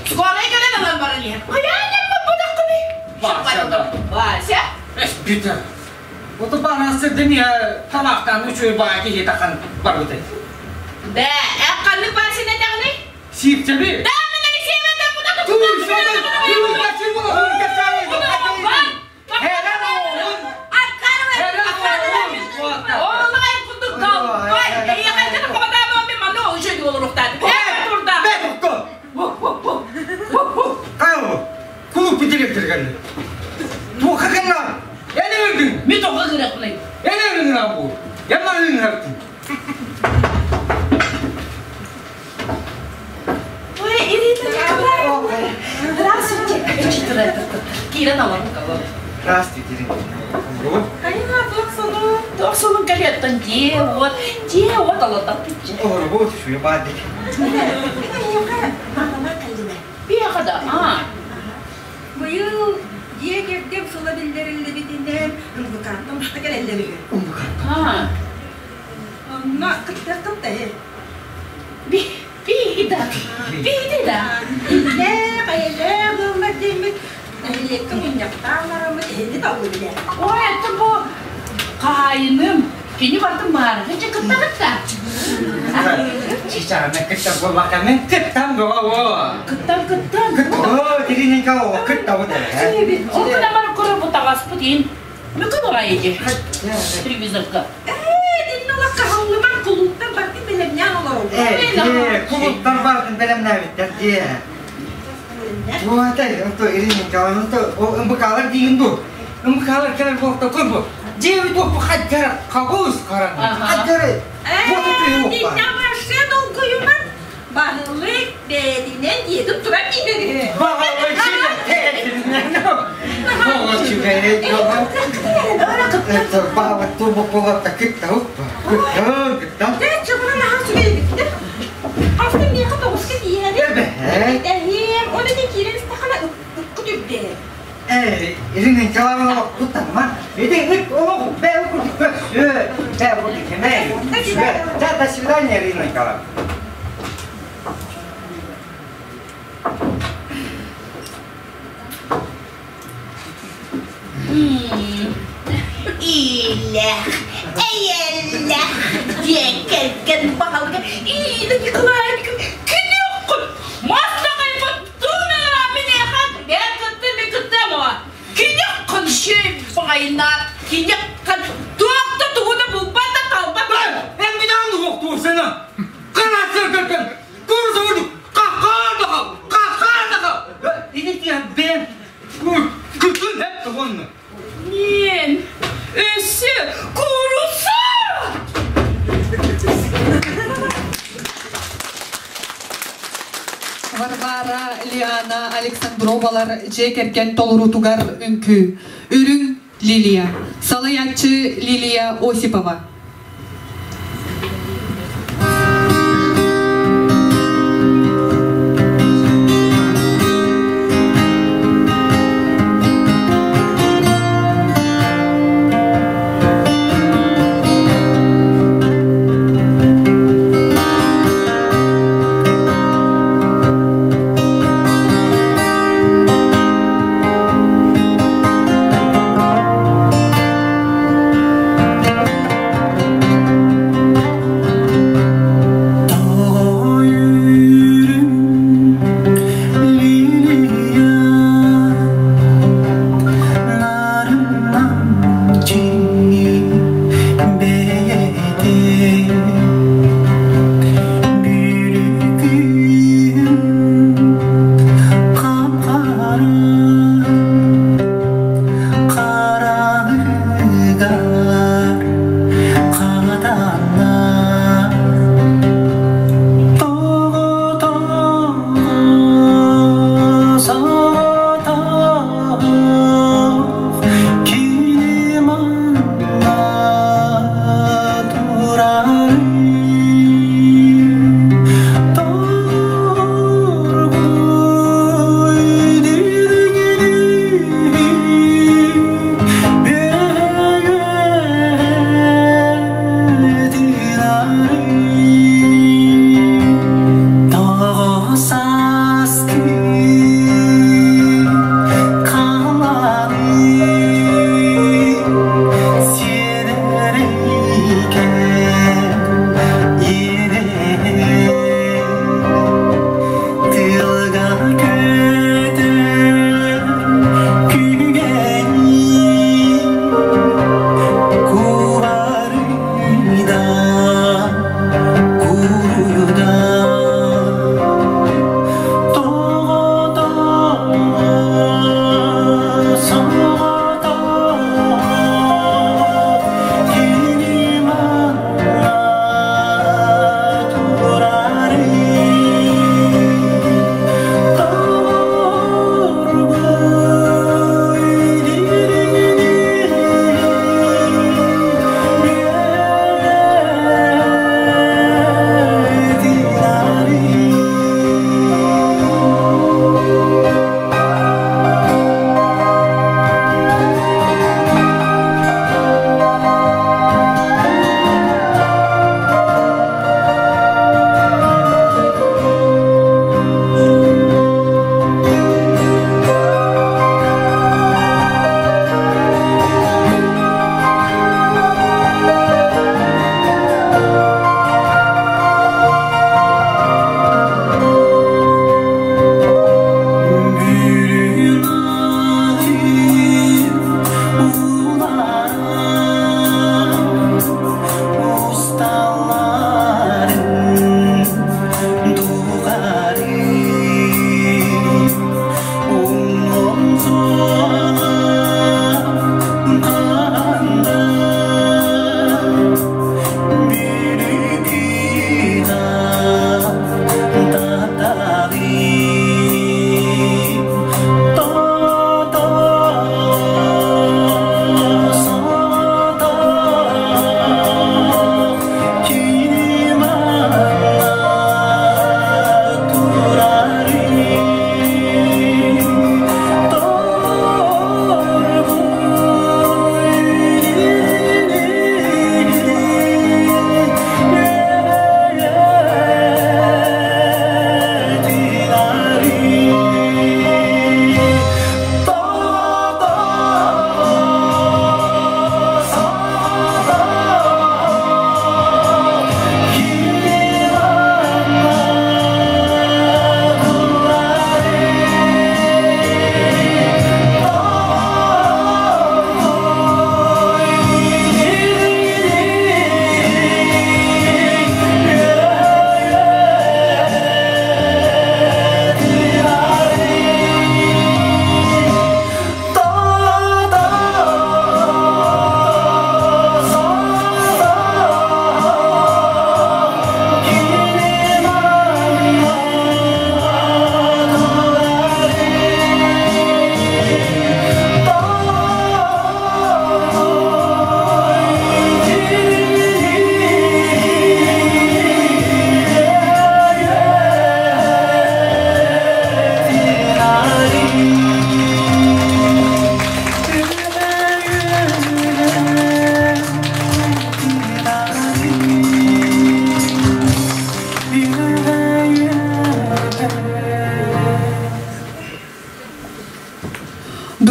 Скорай кэлэн ылан баран иһэн. Хайаан бадаххыный? Вася да. Вася? Эс, бүтэ. Ото баара сирдин тамақтан үчүгэй баҕа киһи тахан барбытай. Да, эн ханнык Васяны этэҕиний? Сиипчэби. Да, мен Алексеева Кулуп директор кэллэ. Туохха гынна? Эн ыҥырдыҥ. Мин тоҕо ыҥыраппыный? Эн ыҥырыҥ бу. Эн маны ыҥыраттың. Ой, Ирина Николаевна. Здравствуйте. Кира Наланкова. Здравствуйте, Ирина. Хайа, туох сонун? Туох сонун кэлиэттэн дьиэ уот, дьиэ уот алатаппытчы. Олорбут, шуя баадик. Биэхэ да, аа. Быйыл дьиэ кэргэн сыла биллэриллибитинэн ымбыкааттан уста кэлэллэр үһү. Аа. Онно кыттыаххын да Би биһиги да. Биһиги да. Иллээх, эйэлээх ыаллар диэммит нэһилиэккэ мунньахтаан бараммыт эһиги таллыбыт ээ. Ой, это бу хаһаайыным. Кини бартын баарга дьэ кыттабыт да. Чичаана кытта буоллахха мен кыттан буо. Кыттан кыттан. Кытта, тириненька о кыттабыт ээ. Ол кына бар көрө бу таҕаспыт иин. Мүкү баҕайы дии. Телевизорга. Ээ, динне олох каһаллыман кулууптан бартын бэлэмнээн олороллор. Ээ, кулууптан бартын бэлэмнээбиттэр дии. Буатай, онто Ирина Николаевна, ол МБКлар диигин дуу? МБКлар кэлэр буолта көр бу. Дьиэбит уоппу хаддара хагус харан. Хаддара. Ээ, динне вообще долгуйуман баһылык бэйэтинэн дьиэтин туран иһэр. Баһылык бэйэтинэн. Оҕо үчүгэй Баһылык туубук буолатта кытта уппа. Кытта, кытта. Дьэ, чабыран аһар үчүгэй Астын миэхэ тоҕуска тиийэри. Эһиэм, ол ити киирэн истэххинэ ыккыт үрдээ. Ээ, Ирина Николаевна куттанма. Ити ыт олох бэйэ курдук көрсүө. Бэйэ курдук кэмэй. Да, до свидания, Ирина Николаевна. Иллээх, эйэллээх диэн кэргэн баһылыга Ирина Николаевна күнүөххүн мас даҕайбыт туунара минээхэ бэйэн кытта мен кыттыам оҕо киниэххин шей баҕайынаар киниэххин туох да тугу да булбат да талбат Эн минаан уохтуурсана Карасыр курсугун какаадахал какаадахал Ини бен күтүн хеп тугунну Мен өссө кууруса Варвара Лиана Александровалар дьиэ кэргэн толоруутугар үҥкүү. Үрүҥ Лилия. Салайааччы Лилия Осипова.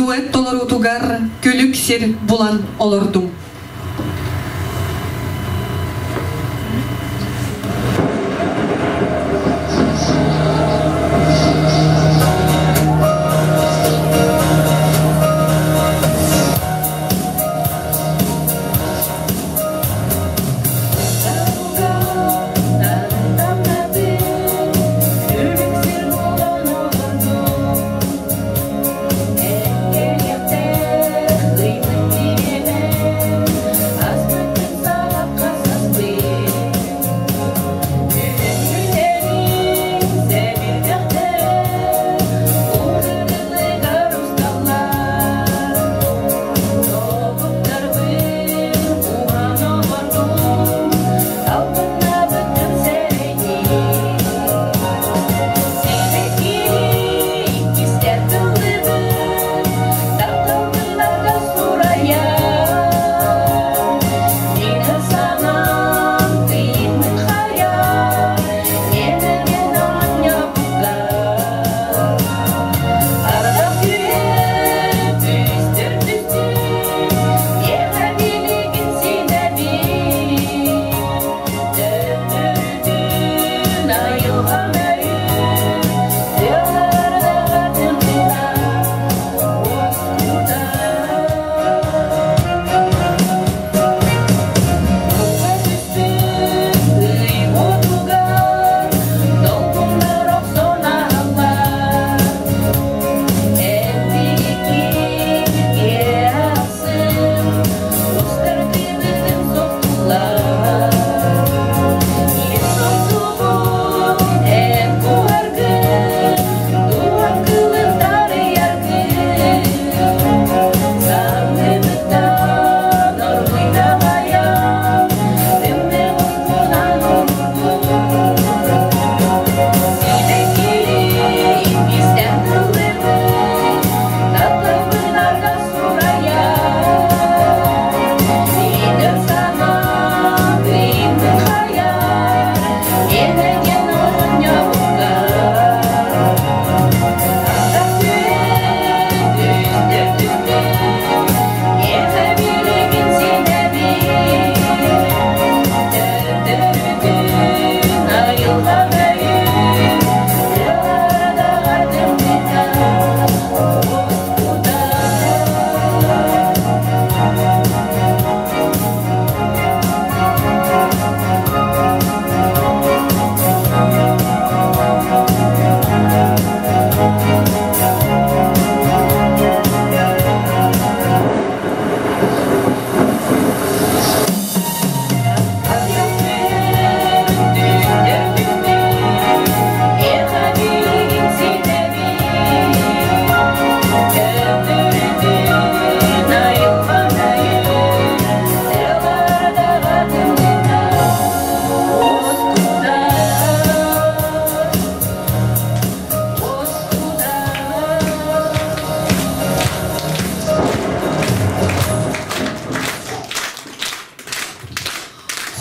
Дуэт толоруутугар күлүк сир булан олордум.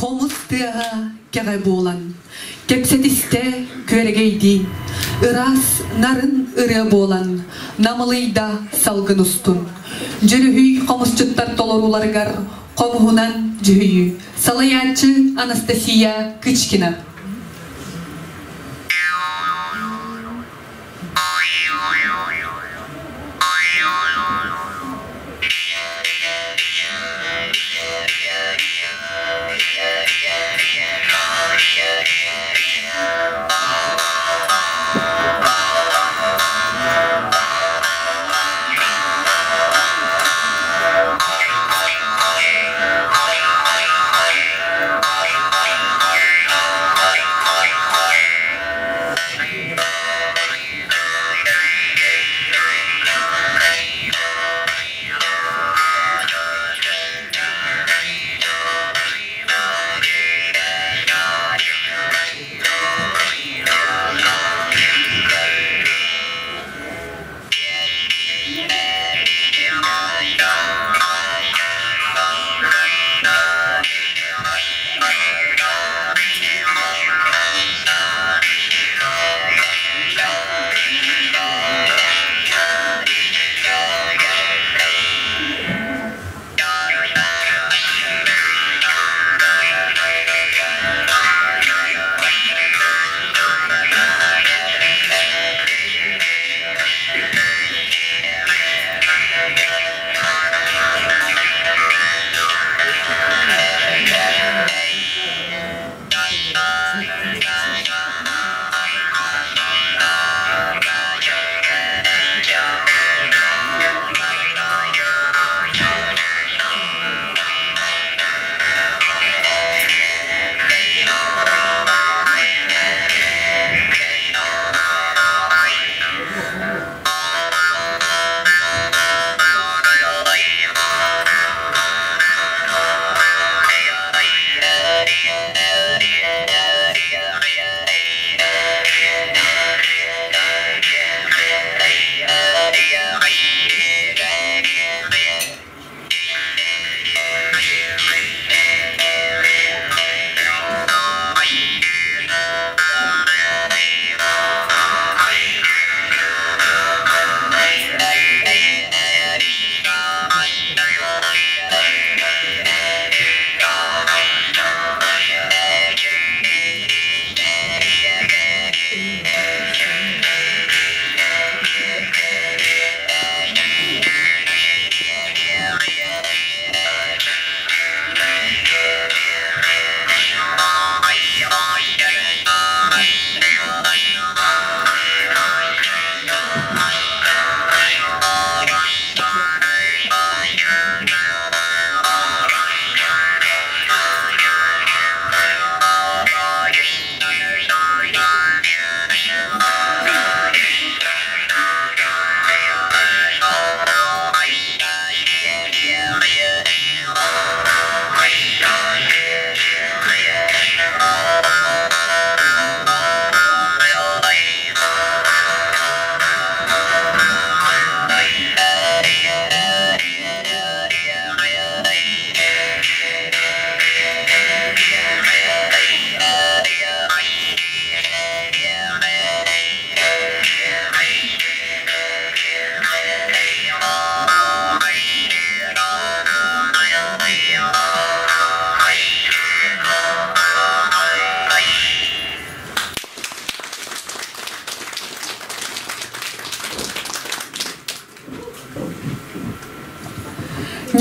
Хомус тыаһа кэҕэ буолан, кэпсэтистэ күөрэгэйдии, ыраас нарын ырыа буолан, намылыйда салгын устун. Дьүрүһүй хомусчуттар толорууларыгар хомуһунан дьүһүйүү. Салайааччы Анастасия Кычкина.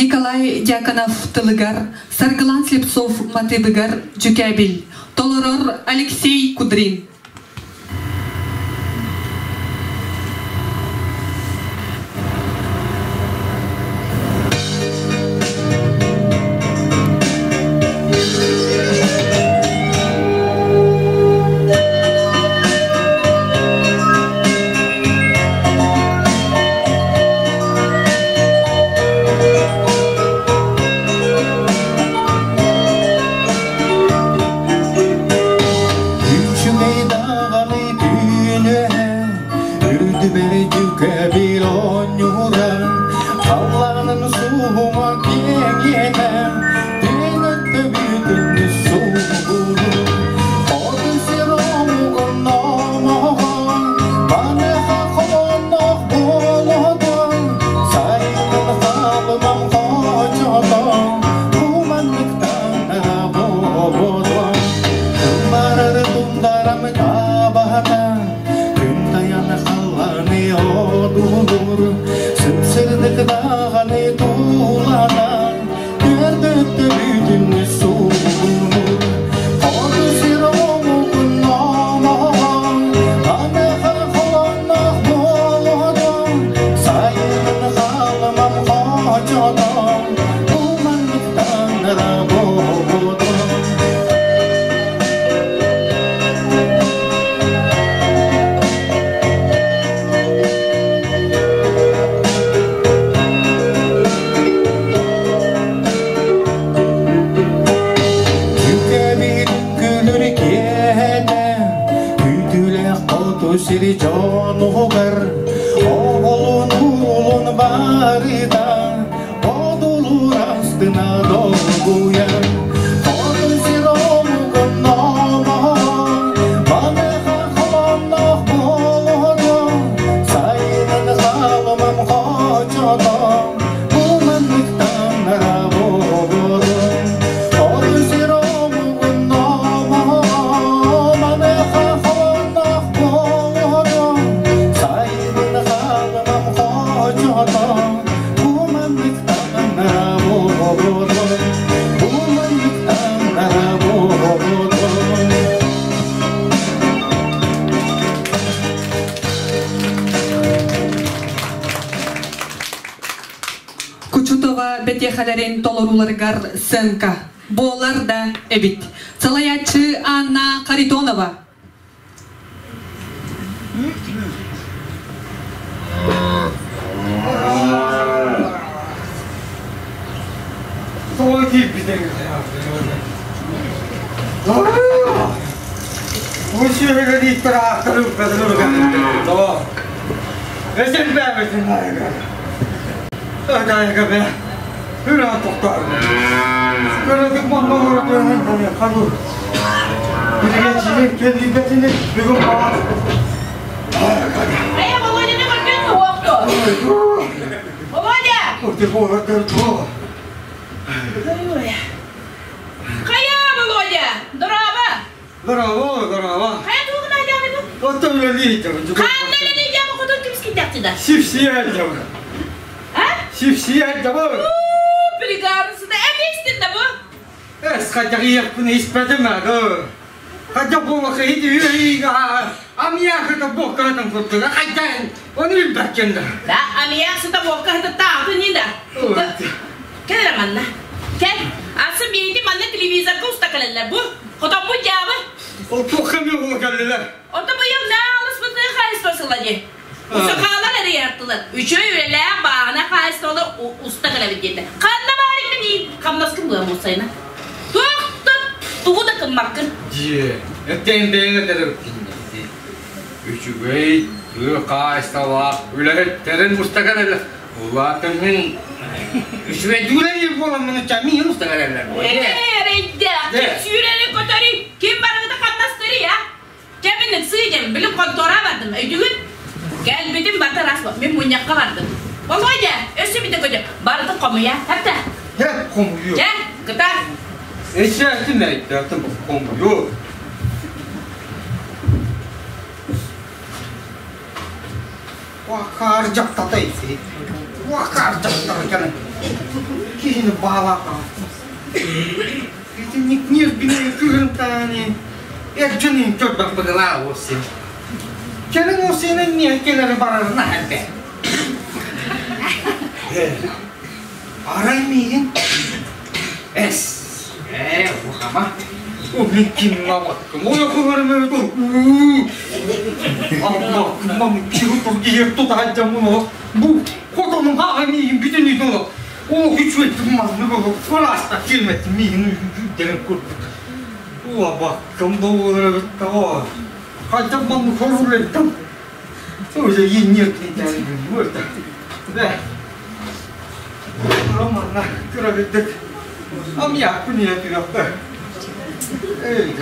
Николай Дьяконов тылыгар, Саргылан Слепцов матыыбыгар Дьүкээбил, толорор Алексей Кудрин. Үчүгэй даҕаны түүнү үрдүбэр дьүкэбил оонньуура халлаанын суһума киэҥиэтэ тыын өттө бүтүн суугуру хоту сир омугун номоҕон маныаха холонноох буолуотун сайынын хаалымам хочотон бу манныктан буолуотун Тыммарар тундарам табаһата күн тайан халланы одуулуур сып-сырдык даҕаны тууланан түөрдөттө бүтүн суулуур хоту сир омугун номоҕон аныха холонноох буолуодун сайынын хаалымам хочотон бу манныктан буолуодун. Күкэбит күлүр киэһэтэ, күүтүүлээх хоту сири дьонугар, оҕолун уолун барыта, одулуур астына долгуйар. Хоту сир омугун номоҕо, маныаха холонноох буолуо, сайынын хаалымам хочото, бу манныктан буолуо. Хоту сир омугун номоҕо, маныаха холонноох буолуо, сайынын хаалымам хочото, бу манныктан буолуо. Бу манныктан буолуо. Кучутова бэтиэхэлэрин толорууларыгар сценка буолар да эбит. Салайааччы Анна Харитонова. Тоҕо киирбитиҥ? Бу сүөһүгэ дииттэр аахтары Тоҕо? Эсэлбээбитин аайыгар. Аайыга бэ. Үрэн тохтоор. Көрөтүк манна олоротуонун хану. Билигин кэллибэтини бүгүн баҕар. Ая, Володяны көргөн уохту. Володя! Хайа, Володя! Здорово! Здорово, здорово. Хайа тугун айдааны бу? Оттон үлэлиитим. Ханна үлэлиитим хотун кимскитяхты да? Сипсиялдым. А? Сипсиялдым. Пригарысыда эместин да бу? Эс хадьагыйаппын испэтим ага. Хадьа буолаха иди амияхыта буоккатан курдуга хайдан оны билбэккен да. Да, амияхсыта буокката тааты не да. Кэл манна. Кэл. Асы бейди манна телевизорга уста кэлэллэр бу. Хотон бу дьаабы. Ол туохха эмиэ буола кэллилэр? Ото быйыл наалыс бытыы хаайыста сыла дии. Усакаалар эрийартылар. Үчүгэй үлэлээх бааһына хаайыстыбалар уста кэлэбит диэтэ. Ханна баарыҥҥын иин хамнаскын быам уусайына. Туох да тугу да кыммаккын. Дьиэ, эттээн бэйэҥ этэр Үчүгэй тыа хаайысталаах үлэһиттэрин уста кэлэллэр. Улаатан мин үчүгэй дүүлэри буоламмын ычча мин уста кэлэллэр. Эрэйдээх, ким сүүрэри көтөрүй, ким барыгыта хамнастырый, а? Кэмин ыксыы билим контора бардым, өйдүгүн? Кэлбитим барта рас мин мунньахха бардым. Володя, өссө бите көтө, барытын хомуйа, хатта. Хэ, хомуйу. Чэ, кытар. Эшээтин әйттәтин хомуйу. Уакар жактатай. Уакар жактар кәне. киһини баалаатаҕа. Итинник ньиргинэн кыһынтаани эр дьонун көрбөх быһылаа уосин. Кэлин уосинын миэ кэлэри барарын аһарбэ. Арай миигин эс ээ ухама Умин киммабаккым ойохуһарым Аллахым киһи тутаһадьаммын бу хотонум хаҕа миигин бүтүннүү олох Оо, үчүгэйдик маннык олох кураста киирмэттим миигин күүрдэрин курдук. Уабаккам да буолар эбит тоҕо. Хайдах маннык хорур эттим. Уже инньиэртин буолта. Бэ. Романна кыра бирдик. Амьякпын ийэтигаппа. Эй.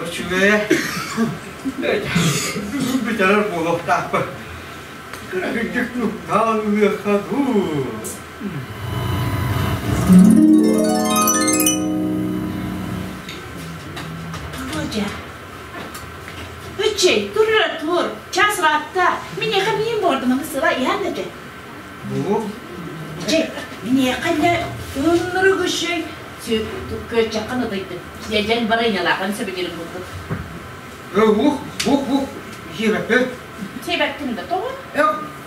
Үчүгэй. Бүтэрэр буолуохтаахпын. Кыракыйдык нуктаан ылыахха дуу. Володя. Үччэй, тур тур. Час ыраатта. Миниэхэ миин бордум, аны сыла иһэн этэ. Бу? Чэ, миниэхэ дьэ ынырык үчүгэй күөччэххин ытыйдым. Дьэн барыанньалаахын сөбүгүрүн булдум. Ух, ух, ух, сиэбэппин. Сиэбэттин да тоҕо?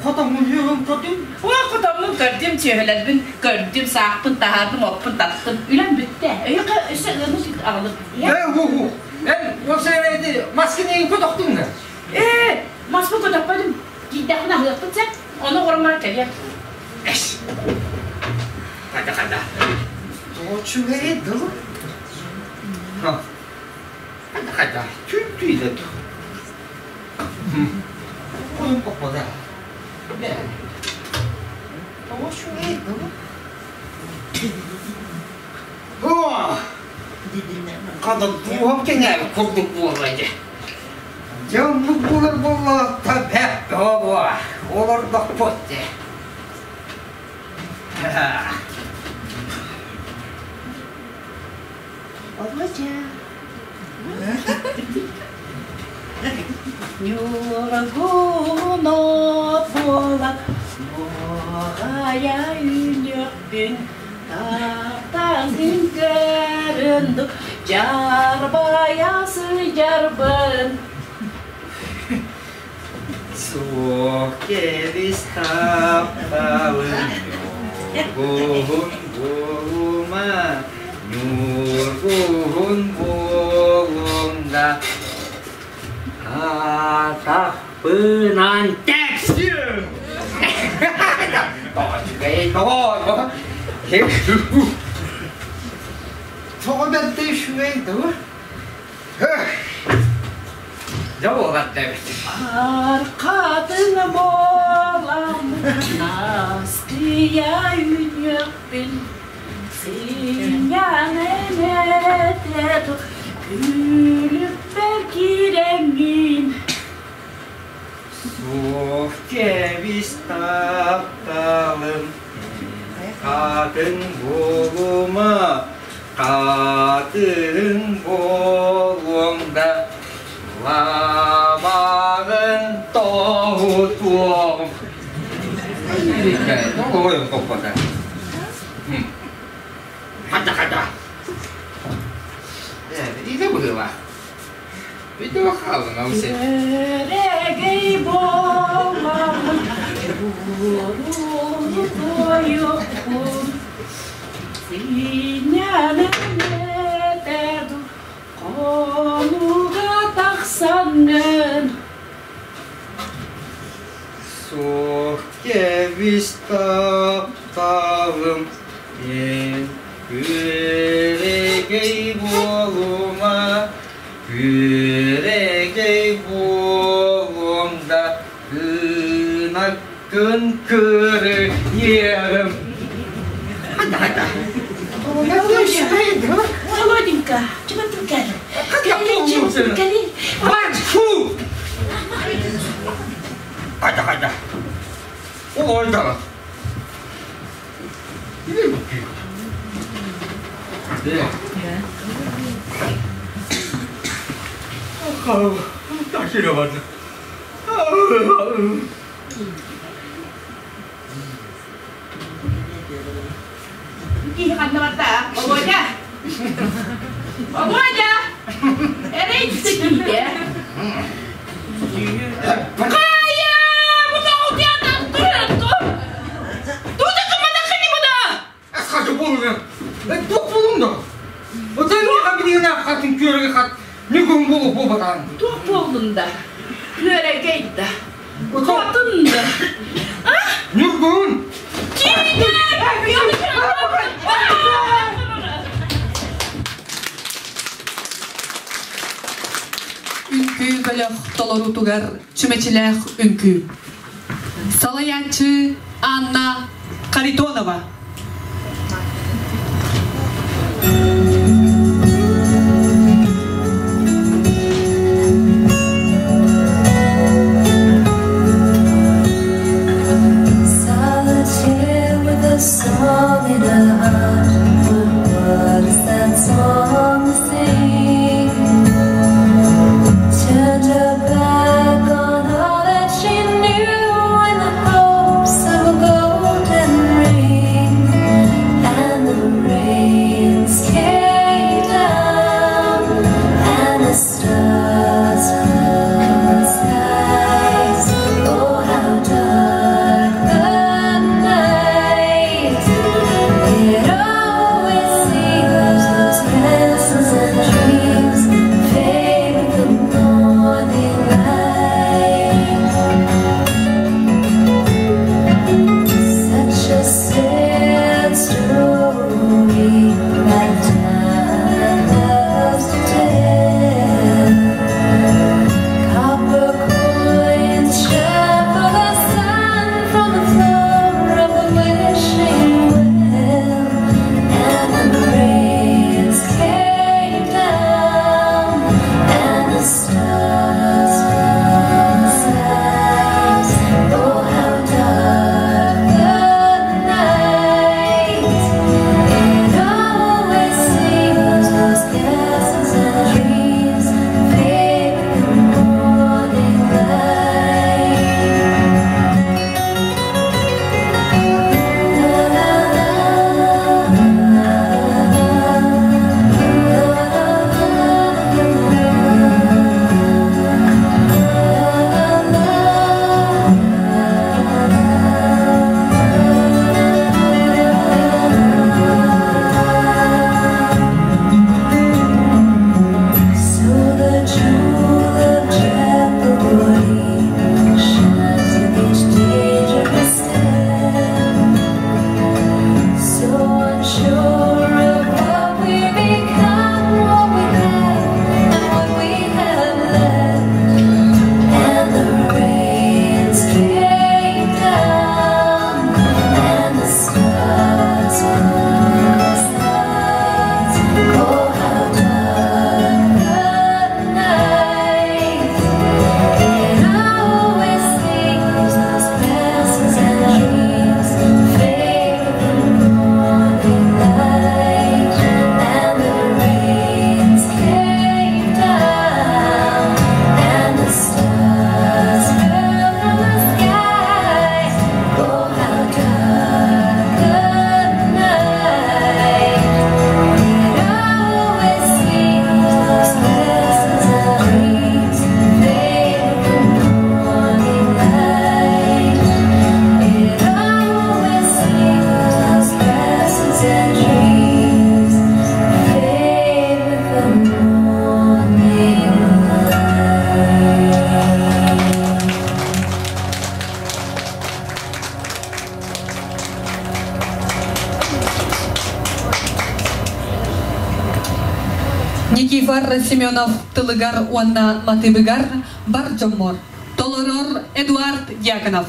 Хотоммун үөһүм көрдүм. Ой, хотоммун көрдүм, сүөһүлэрбин көрдүм, саахпын таһаардым, оппун таттым. Үлэм бүттэ. Өйөкө өссө ыаны сүт аҕалым. Э, ух, ух. Эн, уопсайын маскын көтөхтүҥ да? Ээ, маспын көтөхпөтүм. Киирдэхпинэ аһыахпын сөп. Ону оҕороммор кэлиэх. Эс. Хайда хайда. Тоочугэй дыл. Хайда хайда. Түн түн Oyun kokmadı. Ne? Тоочугэй дыл. Хата дууһам кэҥээбит курдук буолла дьэ. Дьэ оннук буолар буоллаҕа бэрт буолуо. Олордохпут дьэ. Володя. Ньургуно буолан Нуоҕайа үүнүөхпүн Тартаҥын көрүндүк Дьарбайа сылдьарбын Суох кэбис тапталын Ньургуһун буолума Ньургуһун буолуҥ да Атахпынан тэпсиэм Тоҕо тоҕо Тоҕо бэртэ үчүгэй дуо? Дьэ буолар эбит. Арқатын болам, наскыйа үүнүөхпүн, сыйан эметет, күлүкпэр киирэҥҥин. Суох кэбис тапталым, хатын буолума, хатын буолуом да, лабаҕын тоһутуоҕум. Ой, коппата. Хата хата. Иде быһыылаах. Видео хаалын ол син. Күөрэгэй буоламмын, уруну туойуохпун, синньэнэн этэр хонууга тахсаҥҥын. Суох кэбис тапталым, эн күөрэгэй буолума, күөрэгэй буолуом да, кынаккын көрүнүөм. Володенька, чего ты кэлли? Кэлли, кэлли. Фу! Қайда, қайда? Ол ойдағы. Taşıyla vardı. Киһи ханна барда? Володя! Володя! Эрэй киһи. Кая! Бу Туда кымада буда! Хаты болуна. Тук болуңда. Отан хабинина хатын көрге хат. Нүгүн болу болбатан. Тук болдунда. Көрегейда. Хатында. Нүгүн. Үҥкүү бөлөх толорутугар чүмэчилээх үҥкүү. Салайааччы Анна Харитонова. Solitaire with a song in her heart. But what is that song to sing? Turned her back on all that she knew in the hopes of a golden ring. And the rains came down, and the stars filled the skies. Oh, how dark the night! It always seems those castles and dreams fade with the morning light. Such a sad story that time loves to tell. Copper coins shine for the sun from the floor of the wishing well, and the rains came down, and the stars filled the skies. Oh, how dark the night! It always seems those castles and dreams fade with the morning light. So the jewel of jeopardy shines with each dangerous step. So unsure of what we become, what we have, and what we have left. And the rains came down, and the stars filled the skies. Oh, how dark the night! It always seems those castles and dreams fade with the morning light. And the rains came down, and the stars fell from the skies. Oh, how dark the night! It always seems those castles and dreams fade with the morning light. It always seems those castles and dreams fade with the morning light. Никифор Семенов тылыгар уонна матыыбыгар бар дьоммор. Толорор Эдуард Дьяконов.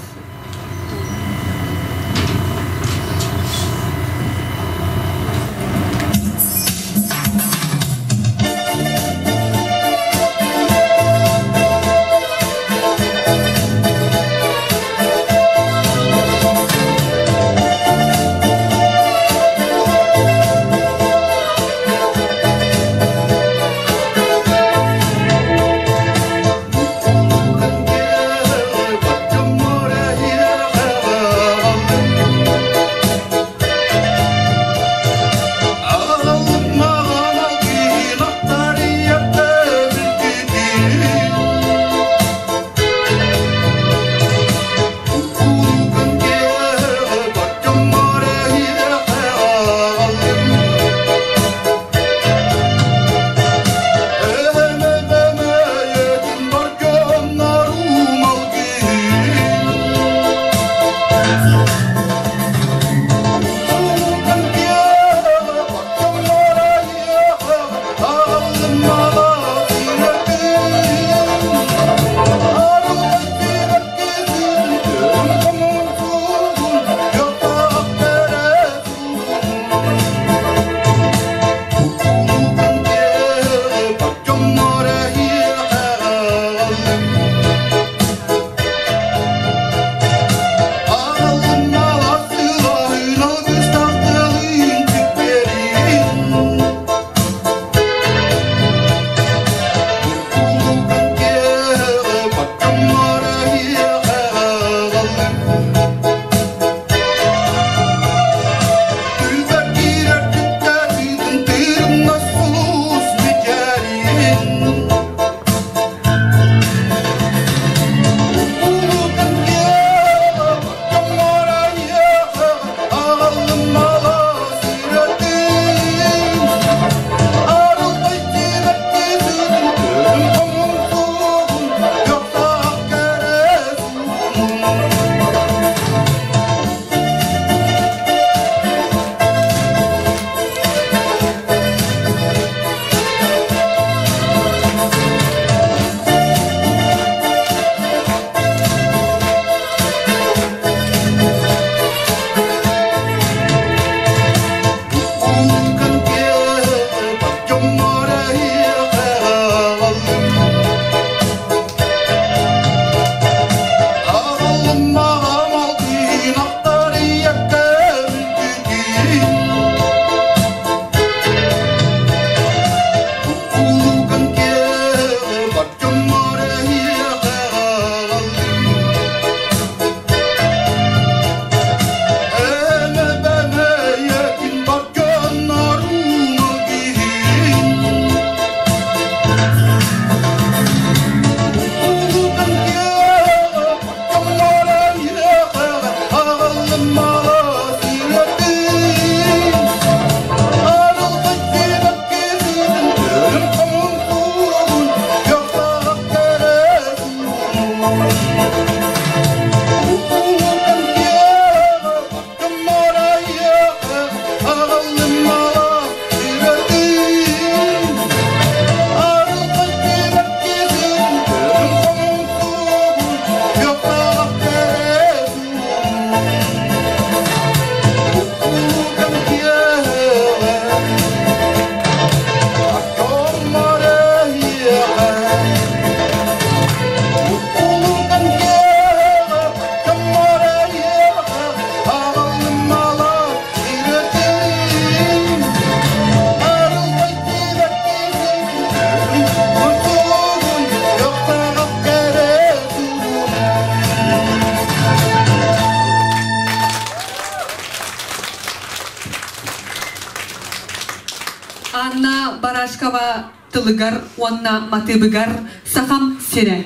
Саргылана Барашкова тылыгар уонна матыыбыгар Сахам сирэ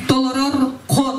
толорор хор.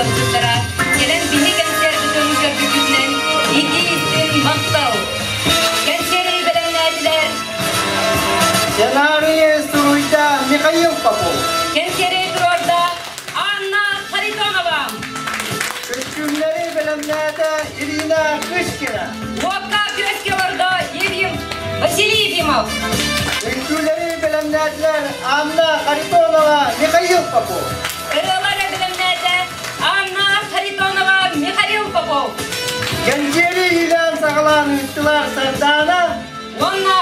ыалдьыттара кэлэн биһи кэнсиэрбитин көрбүккүтүнэн итии-истиҥ махтал! Кэнсиэри бэлэмнээтилэр Сценарийы суруйда Михаил Попов. Кэнсиэри туруорда Анна Харитонова. Көстүүмнэри бэлэмнээтэ Ирина Кышкина. Уокка күөскэ олордо Ефим Василий Ефимов. Үҥкүүлэри бэлэмнээтилэр Анна Харитонова, Михаил Попов. Ырыалары бэлэмнээтэ Анна Харитонова, Михаил Попов. Кэнсиэри иилээн саҕалаан ыыттылар Сардаана Уонна